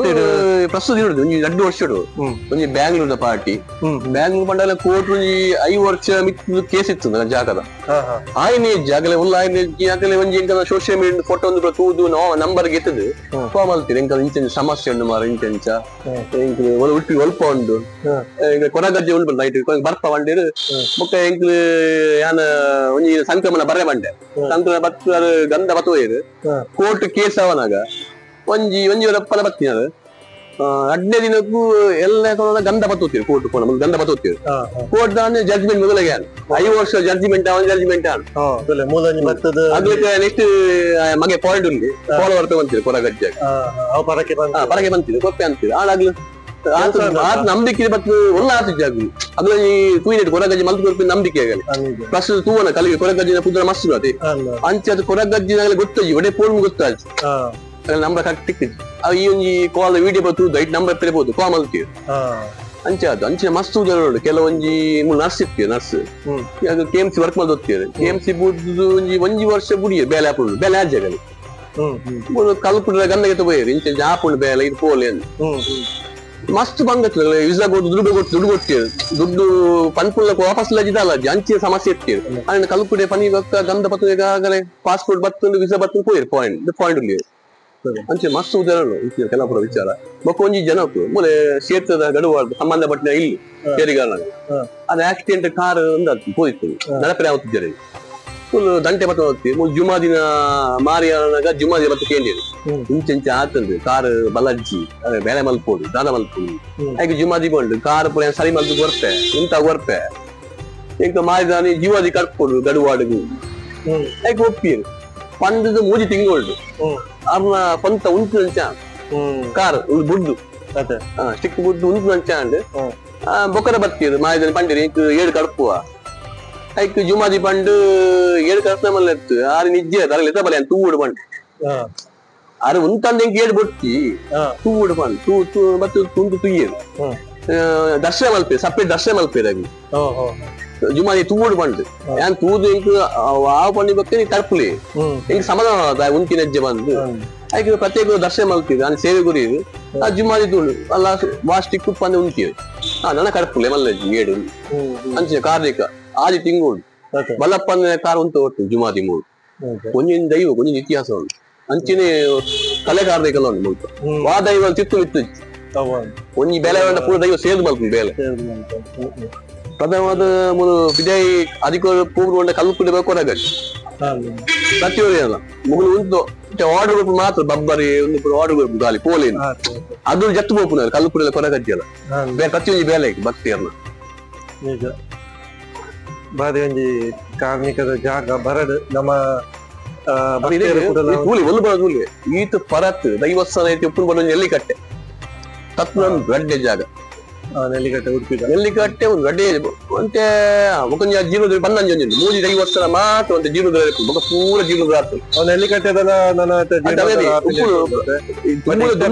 ಪ್ರಸ್ತುತ ಇರುದು ಒಂಜಿ 2 ವರ್ಷಡು ಒಂಜಿ ಬ್ಯಾಂಗ್ಳೂರ್ದ ಪಾರ್ಟಿ ಬ್ಯಾಂಗ್ಳೂರ್ ಪಂಡಲ ಕೋರ್ಟ್ ಒಂಜಿ 5 ವರ್ಷ ಮಿತ್ತು ಕೇಸ್ ಇತ್ತು ಜಾಗದ ಆಯ್ನೆ ಜಾಗಲೆ ಉಲ್ಲ ಆಯ್ನೆ ಜಾಗಲೆ ಒಂಜಿ ಎಂಕದ social media photo ಒಂದು ತೂದು ನಾವು ನಂಬರ್ ಗೆತ್ತದು ಫಾರ್ಮ್ ಅಲ್ತೀರಿ ಎಂಕದ ಇಂಚ ಸಮಸ್ಯೆ ಉಂಡು ಮಾರ ಇಂಚ ಎಂಕ್ ಉಡುಪಿ ಒಲ್ಪ ಉಂಡು ಕೊರಗಜ್ಜೆ ಉಂಟು ನೈಟ್ ಬರ್ಪ ಬಂಡಿರು ಬೊಕ್ಕ ಎಂಕ್ ಯಾನ ಒಂಜಿ ಸಂಕ್ರಮಣ ಬರೆ ಬಂಡೆ ಸಂಕ್ರಮಣ ಬತ್ತು ಗಂಧ ಬತ್ತು ಹೋಯಿರು ಕೋರ್ಟ್ ಕೇಸ್ ಅವನಾಗ ಒಂಜಿ ಒಂಜಿ ಪಲ ಬತ್ತಿನ 8ನೇ ದಿನಕ್ಕೂ ಎಲ್ಲ ಗಂಧ ಬತ್ತೋತಿರು ಕೋರ್ಟ್ ಫೋನ್ ಗಂಧ ಬತ್ತೋತಿರು ಕೋರ್ಟ್ ಜಡ್ಜ್ಮೆಂಟ್ ಮೊದಲಿಗೆ 5 ವರ್ಷ ಜಡ್ಜ್ಮೆಂಟ್ ಅವನ ಜಡ್ಜ್ಮೆಂಟ್ ಆಗ್ಲಿಕ್ಕೆ ನೆಕ್ಸ್ಟ್ ಮಗೆ ಪಾಯಿಂಟ್ ಉಂಟು ಫಾಲೋ ವರ್ಪೆ ಬಂತಿರು ಕೊರಗಜ್ಜೆ ಪರಕೆ ಬಂತಿರು ಕೊಪ್ಪೆ ಅಂತೀರಿ ಆಡಾಗ್ಲು ಆತ ನಂಬಿಕೆ ಬತ್ತು ಒಳ್ಳೆ ಆತು ಜಾಗು ಅದು ಈ ತೂಯಿನೆಟ್ ಕೊರಗಜ್ಜೆ ಮಲ್ತು ಕೊರ್ಪಿ ನಂಬಿಕೆ ಆಗಲಿ ಪ್ಲಸ್ ತೂವನ ಕಲಿಗೆ ಕೊರಗಜ್ಜಿನ ಪುದ್ರ ಮಸ್ತ್ ಅದೇ ಅಂಚೆ ಅದು ಕೊರಗಜ್ಜಿನಾಗಲೇ ಗೊತ್ತಾಜಿ ಒಡೆ ಫೋನ್ ಗೊತ್ತಾಜಿ ನಂಬರ್ ಕರೆಕ್ಟ್ ತಿಕ್ಕಿದ್ದು ಈ ಒಂಜಿ ಕಾಲ್ ವಿಡಿಯೋ ತೂದು ಐಟ್ ನಂಬರ್ ಪೆರಬಹುದು ಕಾಲ್ ಮಲ್ತೀವಿ ಅಂಚೆ ಅದು ಅಂಚಿನ ಮಸ್ತ್ ಉದಾಹರಣೆ ಕೆಲವೊಂಜಿ ನರ್ಸ್ ಇರ್ತೀವಿ nurse K M C work ಮಾಡಿ ಓದ್ತೀವಿ K M C ಬುಡ್ದು ಒಂಜಿ ಒಂಜಿ ವರ್ಷ ಬುಡಿಯ ಬೇಲೆ ಹಾಪುಂಡು ಬೇಲೆ ಆಜಗಲಿ ಕಲ್ಪುಡ್ರ ಗಂಧಗೆ ತಗೋಯಿರಿ ಇಂಚೆ ಆಪುಂಡು ಬೇಲೆ ಇದು ಪೋಲೆ ಅಂತ ಮಸ್ತ್ ಬಂಗತ್ತು ವೀಸಾ ಕೊಟ್ಟು ದುಡ್ಡು ಕೊಟ್ಟು ದುಡ್ಡು ಕೊಡ್ತೀವಿ ದುಡ್ಡು ಪನ್ಪುಲ್ಲ ವಾಪಸ್ ಲಜಿದಲ್ಲ ಅಂಚಿನ ಸಮಸ್ಯೆ ಇರ್ತೀವಿ ಆಂಡ್ ಕಲ್ಪುಡೆ ಪನಿ ಬಕ್ಕ ಗಂಧ ಪತ್ತು ಪಾಸ್ಪೋರ್ಟ್ ಬತ್ತು ವೀಸಾ ಬತ್ತು ಪೋಯಿರು ಪಾಯಿಂಟ್ ಪಾಯಿಂಟ್ ಉಲ್ಲಿ ಅಂಚೆ ಮಸ್ತ್ ಉದಾಹರಣೆ ಕೆಲಪುರ ವಿಚಾರ ಬೊಕ್ಕ ಒಂಜಿ ಜನಕ್ಕೂ ಮೂಲೆ ಕ್ಷೇತ್ರದ ಗಡುವಾರ್ದು ಸಂಬಂಧಪಟ್ಟ ಇಲ್ಲಿ ಕೇರಿಗಾಲ ಅದು ಆಕ್ಸಿಡೆಂಟ್ ಕಾರ್ ಒಂದು ಪೋಯಿತ್ತು ನಡಪರೆ ಆಗುತ್ತಿದ್ದಾರೆ ಫುಲ್ ದಂಟೆ ಬತ್ತ ಹೋಗ್ತೀವಿ ಮೂಲು ಜುಮಾದಿನ ಮಾರಿಯಾಗ ಜುಮಾದಿ ಬತ್ತ ಕೇಂದಿರು ಇಂಚೆ ಆತಂದು ಕಾರ್ ಬಲಜ್ಜಿ ಅದೇ ಬೇಳೆ ಮಲ್ಪೋಡು ದಾನ ಮಲ್ಪೋಡು ಹಾಗೆ ಜುಮಾದಿ ಬಂಡು ಕಾರ್ ಪೂರ ಸರಿ ಮಲ್ತು ಕೊರ್ಪೆ ಇಂತ ಕೊರ್ಪೆ ಎಂಕ ಮಾರಿದಾನಿ ಜೀವಾದಿ ಕರ್ಪೋಡು ಗಡುವಾಡುಗು ಹಾಗೆ ಒಪ್ಪಿರು ಪಂದದ ಮೂಜಿ ತಿಂಗಳು ಅರ್ನ ಪಂತ ಉಂಟು ನಂಚ ಕಾರ್ ಬುಡ್ಡು ಸ್ಟಿಕ್ ಬುಡ್ಡು ಉಂಟು ನಂಚ ಅಂಡ್ ಬೊಕ್ಕರ ಬತ್ತೀರು ಮಾರಿದಾನಿ ಪಂಡಿರಿ ಏಳು ಕಡ್ಪುವ ಐಕ್ ಜುಮಾದಿ ಪಂಡು ಏಳು ಕರ್ತ ಮಲ್ಲ ಇತ್ತು ಆರು ನಿಜ್ಜೆ ಅದ್ರ ಎತ್ತ ಬಲೆ ತೂಡು ಪಂಡು ಆರು ಉಂತಂದ ಎಂಕ್ ಏಳು ಬೊಟ್ಟಿ ತೂಡು ಪಂಡು ತೂ ತೂ ಮತ್ತು ತುಂಡು ತುಯ್ಯರು ದರ್ಶನ ಮಲ್ಪೆ ಸಪ್ರೇಟ್ ದರ್ಶನ ಮಲ್ಪೇರು ಜುಮಾದಿ ತೂಡು ಬಂದು ಯಾನ್ ತೂದು ಎಂಕ್ ಆ ಪಂಡಿ ಬಕ್ಕೆ ತರ್ಪುಲಿ ಎಂಕ್ ಸಮಾಧಾನ ಉಂಕಿನ ಹೆಜ್ಜೆ ಬಂದು ಐಕ್ ಪ್ರತ್ಯೇಕ ದರ್ಶನ ಮಲ್ತಿದ್ದು ನಾನು ಸೇವೆ ಗುರಿ ಆ ಜುಮಾದಿ ತೂಡು ಅಲ್ಲ ವಾಸ್ಟಿಕ್ ಕುಪ್ಪಂದೆ ಉಂತಿವೆ ನನ್ನ ಕರ್ಪುಲೆ ಮಲ್ಲ ಏಡು ಅಂಚಿನ ಕಾರ್ಣಿಕ ಆದಿ ತಿಂಗೋಡು ಬಲ್ಲಪ್ಪನ ಕಾರ್ ಉಂಟು ಒಟ್ಟು ಜುಮಾದಿ ಮೂಡು ಒಂಜಿನ ದೈವ ಒಂಜಿನ ಇತಿಹಾಸ ಉಂಟು ಅಂಚಿನ ಕಲೆ ಕಾರ್ಣಿಕಲ ಉಂಟು ಮುಲ್ಪ ವಾ ದೈವ ತಿತ್ತು ಇತ್ತು ಒಂಜಿ ಬೇಲೆ ಪೂರ ದೈವ ಸೇರ್ದು ಮಲ್ಪು ಬೇಲೆ ಪ್ರಥಮವಾದ ಮೂಲು ವಿಜಯ್ ಅಧಿಕ ಪೂರ್ವ ಕಲ್ಲು ಕುಡಿಬೇಕು ಕೊರಗಜ್ಜಿ ಪ್ರತಿಯೊಂದು ಮುಗುಲು ಉಂಟು ಆರ್ಡರ್ ಕೊರ್ಪು ಮಾತ್ರ ಬಬ್ಬರಿ ಒಂದು ಆರ್ಡರ್ ಕೊರ್ಪು ಗಾಲಿ ಪೋಲೇನು ಅದು ಜತ್ತು ಪೋಪುನ ಕಲ್ಲು ಕುಡಿಯಲ್ಲ ಕೊರಗಜ್ಜಿ ಅಲ್ಲ ಬೇರೆ ಪ್ರತಿಯೊಂದು ಬೇಲೆ ಭಕ್ತಿಯನ್ನ ನಿಜ ಬಾರಿ ಒಂಜಿ ಕಾರ್ಮಿಕದ ಜಾಗ ಬರಡು ನಮ್ಮ ಕೂಲಿ ಒಂದು ಬರ ಕೂಲಿ ಈತ ಪರತ್ ದೈವಸ್ಥಾನ ಐತಿ ಉಪ್ಪು ಬರೋ ನೆಲ್ಲಿಕಟ್ಟೆ ತತ್ನ ರಡ್ಡೆ ಜಾಗ ನೆಲ್ಲಿಕಟ್ಟೆ ಉಡುಪಿ ನೆಲ್ಲಿಕಟ್ಟೆ ಒಂದು ರಡ್ಡೆ ಅಂತೆ ಮುಖಂಜ ಜೀರ್ಣೋದ್ಧಾರ ಬನ್ನಂಜಿ ಒಂಜಿ ಮೂಜಿ ದೈವಸ್ಥಾನ ಮಾತ್ರ ಒಂದು ಜೀರ್ಣೋದ್ಧಾರ ಬೊಕ ಪೂರ ಜೀರ್ಣೋದ್ಧಾರ ಆತು ನೆಲ್ಲಿಕಟ್ಟೆ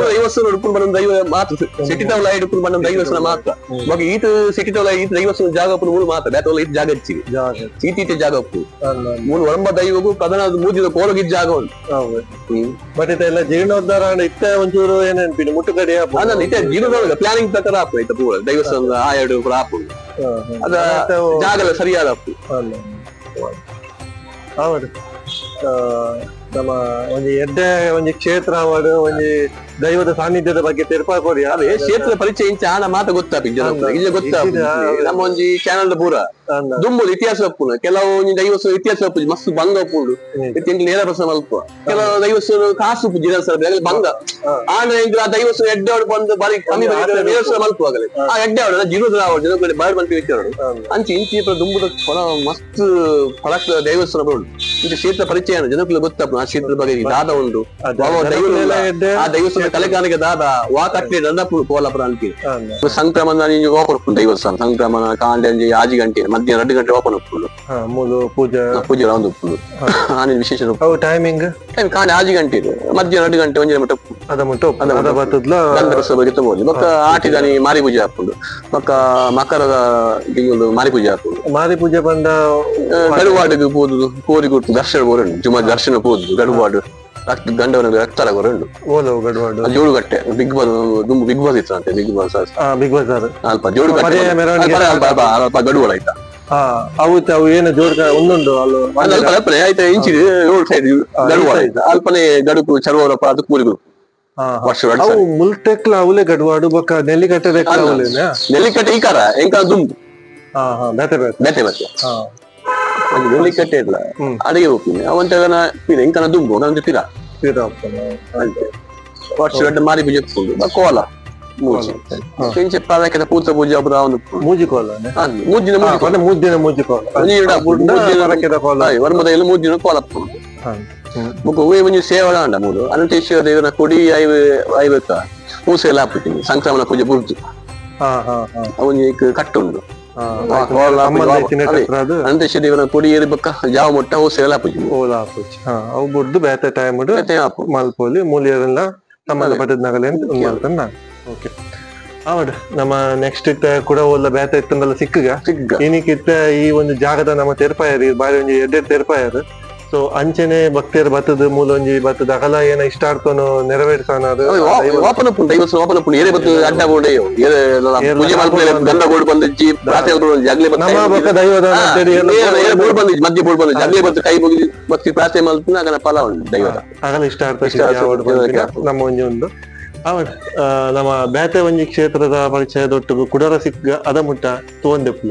ದೈವಸ್ಥಾನ ಉಡುಪು ಬನ್ನ ದೈವ ಮಾತ್ರ ಸೆಟ್ಟಿತವಲ ಉಡುಪು ಬನ್ನ ದೈವಸ್ಥಾನ ಮಾತ್ರ ಬೊಕ ಈತ ಸೆಟ್ಟಿತವಲ ಈತ ದೈವಸ್ಥಾನ ಜಾಗ ಉಪ್ಪು ಮೂರು ಮಾತ್ರ ಬೇತವಲ ಈತ ಜಾಗ ಹಚ್ಚಿಗೆ ಈತ ಈತ ಜಾಗ ಉಪ್ಪು ಮೂರು ಒರಂಬ ದೈವಗೂ ಪ್ರಧಾನ ಮೂಜಿದ ಕೋಲಗಿದ್ದ ಜಾಗ ಉಂಟು ಬಟ್ ಇದೆಲ್ಲ ಜೀರ್ಣೋದ್ಧಾರ ಇತ್ತ ಒಂಚೂರು ಏನೇನ್ಪಿನಿ ಮುಟ್ಟುಗಡೆ ಇತ್ತೆ ಜೀರ್ಣೋದ್ಧಾರ ಪ್ಲಾನಿಂಗ್ ಪ್ರಕಾರ ಆಪು ಇತ್ತ ಪೂರ ದೈವಸ್ಥಾನದ ಆ ಎರಡು ಪೂರ ಆಪು ಅದ ಜಾಗಲ್ಲ ಸರಿಯಾದ ಆಪು ಹೌದು ನಮ್ಮ ಒಂಜಿ ಎಡ್ಡೆ ಒಂಜಿ ಕ್ಷೇತ್ರ ಅವಡು ಒಂಜಿ ದೈವದ ಸಾನ್ನಿಧ್ಯದ ಬಗ್ಗೆ ತೆರಪಾಕೋರಿ ಅದೇ ಕ್ಷೇತ್ರದ ಪರಿಚಯ ಇಂಚ ಆನ ಮಾತ ಗೊತ್ತಾಪಿ ಜನ ಇಲ್ಲ ಗೊತ್ತಾಪಿ ನಮ್ಮ ಒಂಜಿ ಚಾನಲ್ ಪೂರ ದುಂಬುದು ಇತಿಹಾಸ ಒಪ್ಪುನ ಕೆಲವು ಒಂಜಿ ದೈವಸ್ಥಾನ ಇತಿಹಾಸ ಒಪ್ಪುಜಿ ಮಸ್ತ್ ಬಂಗ ಒಪ್ಪುಂಡು ನೇರ ಪ್ರಶ್ನೆ ಮಲ್ಪ ಕೆಲವು ದೈವಸ್ಥಾನ ಕಾಸು ಉಪ್ಪು ಜಿರಸರ ಬಂಗ ಆಂಡ ಆ ದೈವಸ್ಥಾನ ಎಡ್ಡೆ ಅವಡು ಬಂದು ಬಾರಿ ಕಮ್ಮಿ ದೇವಸ್ಥಾನ ಮಲ್ಪುವಾಗಲೇ ಆ ಎಡ್ಡೆ ಅವಡು ಜೀರೋದ್ರ ಅವಡು ಜನಗಳಿಗೆ ಬಾರಿ ಬಂತು ವಿಚಾರ ಅಂಚೆ ಇಂಚಿ ದುಂಬುದ ಫಲ ಮಸ್ತ್ ಫಲಕ್ ದೇವಸ್ಥಾನ ಬರುಂಡು ಇಂಚ ಕ್ಷೇತ್ರ ಪರಿಚಯ ಜನಕ್ಕೂ ಗೊತ್ತಾಪು ಆ ಕ್ಷೇತ್ರದ ಬಗ್ಗೆ ದಾದ ಉಂಟು ಆ ದೈವಸ್ಥಾನ ಕಲೆಗಾನಿಗೆ ದಾದ ವಾ ಕಟ್ಲಿ ದಂಡಪು ಕೋಲಾಪುರ ಅಂತೀವಿ ಸಂಕ್ರಮಣ ಓಪನ್ ಉಪ್ಪು ದೈವಸ್ಥಾನ ಸಂಕ್ರಮಣ ಕಾಂಡೆ ಆಜಿ ಗಂಟೆ ಮಧ್ಯಾಹ್ನ 2 ಗಂಟೆ ಓಪನ್ ಉಪ್ಪು ಪೂಜೆ ಪೂಜೆ ರೌಂಡ್ ಉಪ್ಪು ಆನೆ ವಿಶೇಷ ಟೈಮಿಂಗ್ ಟೈಮ್ ಕಾಂಡೆ ಆಜಿ ಗಂಟೆ ಇದೆ ಮಧ್ಯಾಹ್ನ 2 ಗಂಟೆ ಒಂಜಿನ ಮಟ್ಟ ಬೊಕ್ಕ ಆಟಿದಾನಿ ಮಾರಿ ಪೂಜೆ ಹಾಕೊಂಡು ಬೊಕ್ಕ ಮಕರದ ತಿಂಗಳು ಮಾರಿ ಪೂಜೆ ಹಾಕೊಂಡು ಮಾರಿ ಪೂಜೆ ಬಂದ ಗಡುವಾಡಿಗೆ ಪೋದು ಕೋರಿ ಕೊಟ್ಟು ದರ್ಶನ ಬೋರುಂಡು ಜುಮಾ ದರ್ಶನ ಪೋದು ಗಡುವಾಡು ಗಂಡವನ ರಕ್ತರ ಉಂಟು ಜೋಡುಗಟ್ಟೆ big boss big boss ಇತ್ತು ಅಂತೆ big boss big Bazaar ಅಲ್ಪ ಜೋಡುಗಟ್ಟೆ ಅಲ್ಪ ಗಡುವಾಡ ಆಯ್ತಾ ಅವು ಏನು ಜೋಡ್ ಒಂದೊಂದು ಅಲ್ಪನೆ ಆಯ್ತಾ ಇಂಚಿ ರೋಡ್ ಸೈಡ್ ಗಡುವಾಡ ಆಯ್ತಾ ಅಲ್ಪನೆ ಗಡುಕು ಚರುವರಪ್ಪ ಅದು ಕೂಲಿಗಳು ವರ್ಷ ಮುಲ್ತೆಕ್ಲ ಅವಲೇ ಗಡುವಾಡು ಬೊಕ್ಕ ನೆಲ್ಲಿಕಟ್ಟೆ ನೆಲ್ಲಿಕಟ್ಟೆ ಈ ಕಾರ ಎಂಕ ದುಂಬು ಬೇತೆ ಬೇತೆ ಬೇತೆ ನೆಲ್ಲಿಕಟ್ಟೆ ಇಲ್ಲ ಅಡಿಗೆ ಹೋಗ್ತೀನಿ ಅವಂತಗನ ಪಿರ ಎಂಕನ ದುಂಬು ಅಂತೆ ಪಿರ ವರ್ಷ ದೊಡ್ಡ ಮಾರಿ ಪೂಜೆ ಕೋಲ ಮೂಜಿ ಇಂಚೆ ಪ್ರಾಧಾನ್ಯತೆ ಪೂತ ಪೂಜೆ ಒಂದು ಮೂಜಿ ಕೋಲ ಮೂಜಿನ ಮೂಜಿನ ಮೂಜಿ ಕೋಲ ವರ್ಮದಲ್ಲಿ ಮೂಜಿನ ಕೋಲ ಬೊಕ್ಕ ಹೂವೆ ಒಂಜಿ ಸೇವಳ ಅಂಡ ಮೂಲು ಅನಂತೇಶ್ವರ ದೇವರ ಕೊಡಿ ಐವತ್ತ ಮೂಸೆ ಹಾಕ್ಬಿಟ್ಟಿನಿ ಸಂಕ್ರಮಣ ಪೂಜೆ ಬುರ್ದು ಅವನಿಗೆ ಕಟ್ಟುಂಡು ಅನಂತೇಶ್ವರ ದೇವರ ಕೊಡಿ ಏರಿ ಬೊಕ್ಕ ಜಾವ ಮೊಟ್ಟ ಹೂಸೆ ಹಾಪುಜಿ ಅವು ಬುಡ್ದು ಬೇತೆ ಟೈಮ್ ಮಲ್ಪೋಲಿ ಮೂಲಿಯರೆಲ್ಲ ಸಂಬಂಧಪಟ್ಟದ ಮಾಡ್ತಾನೆ ಓಕೆ ಹೌದು ನಮ್ಮ ನೆಕ್ಸ್ಟ್ ಇತ್ತ ಕೂಡ ಒಲ್ಲ ಬೇತೆ ಇತ್ತಂದಲ್ಲ ಸಿಕ್ಕಗ ಏನಕ್ಕಿತ್ತ ಈ ಒಂದು ಜಾಗದ ನಮ್ಮ ತೆರಪಾಯರು ಬಾರಿ ಒಂಜಿ ಎಡ್ಡೆ ತೆರಪಾಯರು ಸೊ ಅಂಚನೆ ಭಕ್ತಿಯರ್ ಬತ್ತದ ಮೂಲ ಒಂಜಿ ಬತ್ತದ ಅಗಲ ಏನ ಇಷ್ಟಾರ್ಥನು ನೆರವೇರಿಸಾನ ಓಪನ್ ಉಪ್ಪು ದೈವಸ್ಥಾನ ಓಪನ್ ಉಪ್ಪು ಏರೇ ಬತ್ತು ಅಡ್ಡ ಬೋಡೆ ಪೂಜೆ ಮಲ್ಪುಲೆ ಗಂಡ ಗೋಡು ಬಂದಿಜ್ಜಿ ಪ್ರಾತೆ ಜಗ್ಲೆ ನಮ್ಮ ಬೊಕ್ಕ ದೈವದ ಬೋರ್ಡ್ ಬಂದಿಜ್ಜಿ ಮಧ್ಯ ಬೋರ್ಡ್ ಬಂದಿಜ್ಜಿ ಜಗ್ಲೆ ಬತ್ತು ಕೈ ಮುಗಿ ಭಕ್ತಿ ಪ್ರಾರ್ಥನೆ ಮಲ್ಪುನ ಅಗನ ಫಲ ಉಂಟು ದೈವದ ಅಗಲ ಇಷ್ಟಾರ್ಥ ನಮ್ಮ ಒಂಜಿ ಒಂದು ನಮ್ಮ ಬೇತೆ ಒಂಜಿ ಕ್ಷೇತ್ರದ ಪರಿಚಯದೊಟ್ಟಿಗೆ ಕುಡರ ಸಿಕ್ಕ ಅದ ಮುಟ್ಟ ತೋಂದೆಪ್ಪು.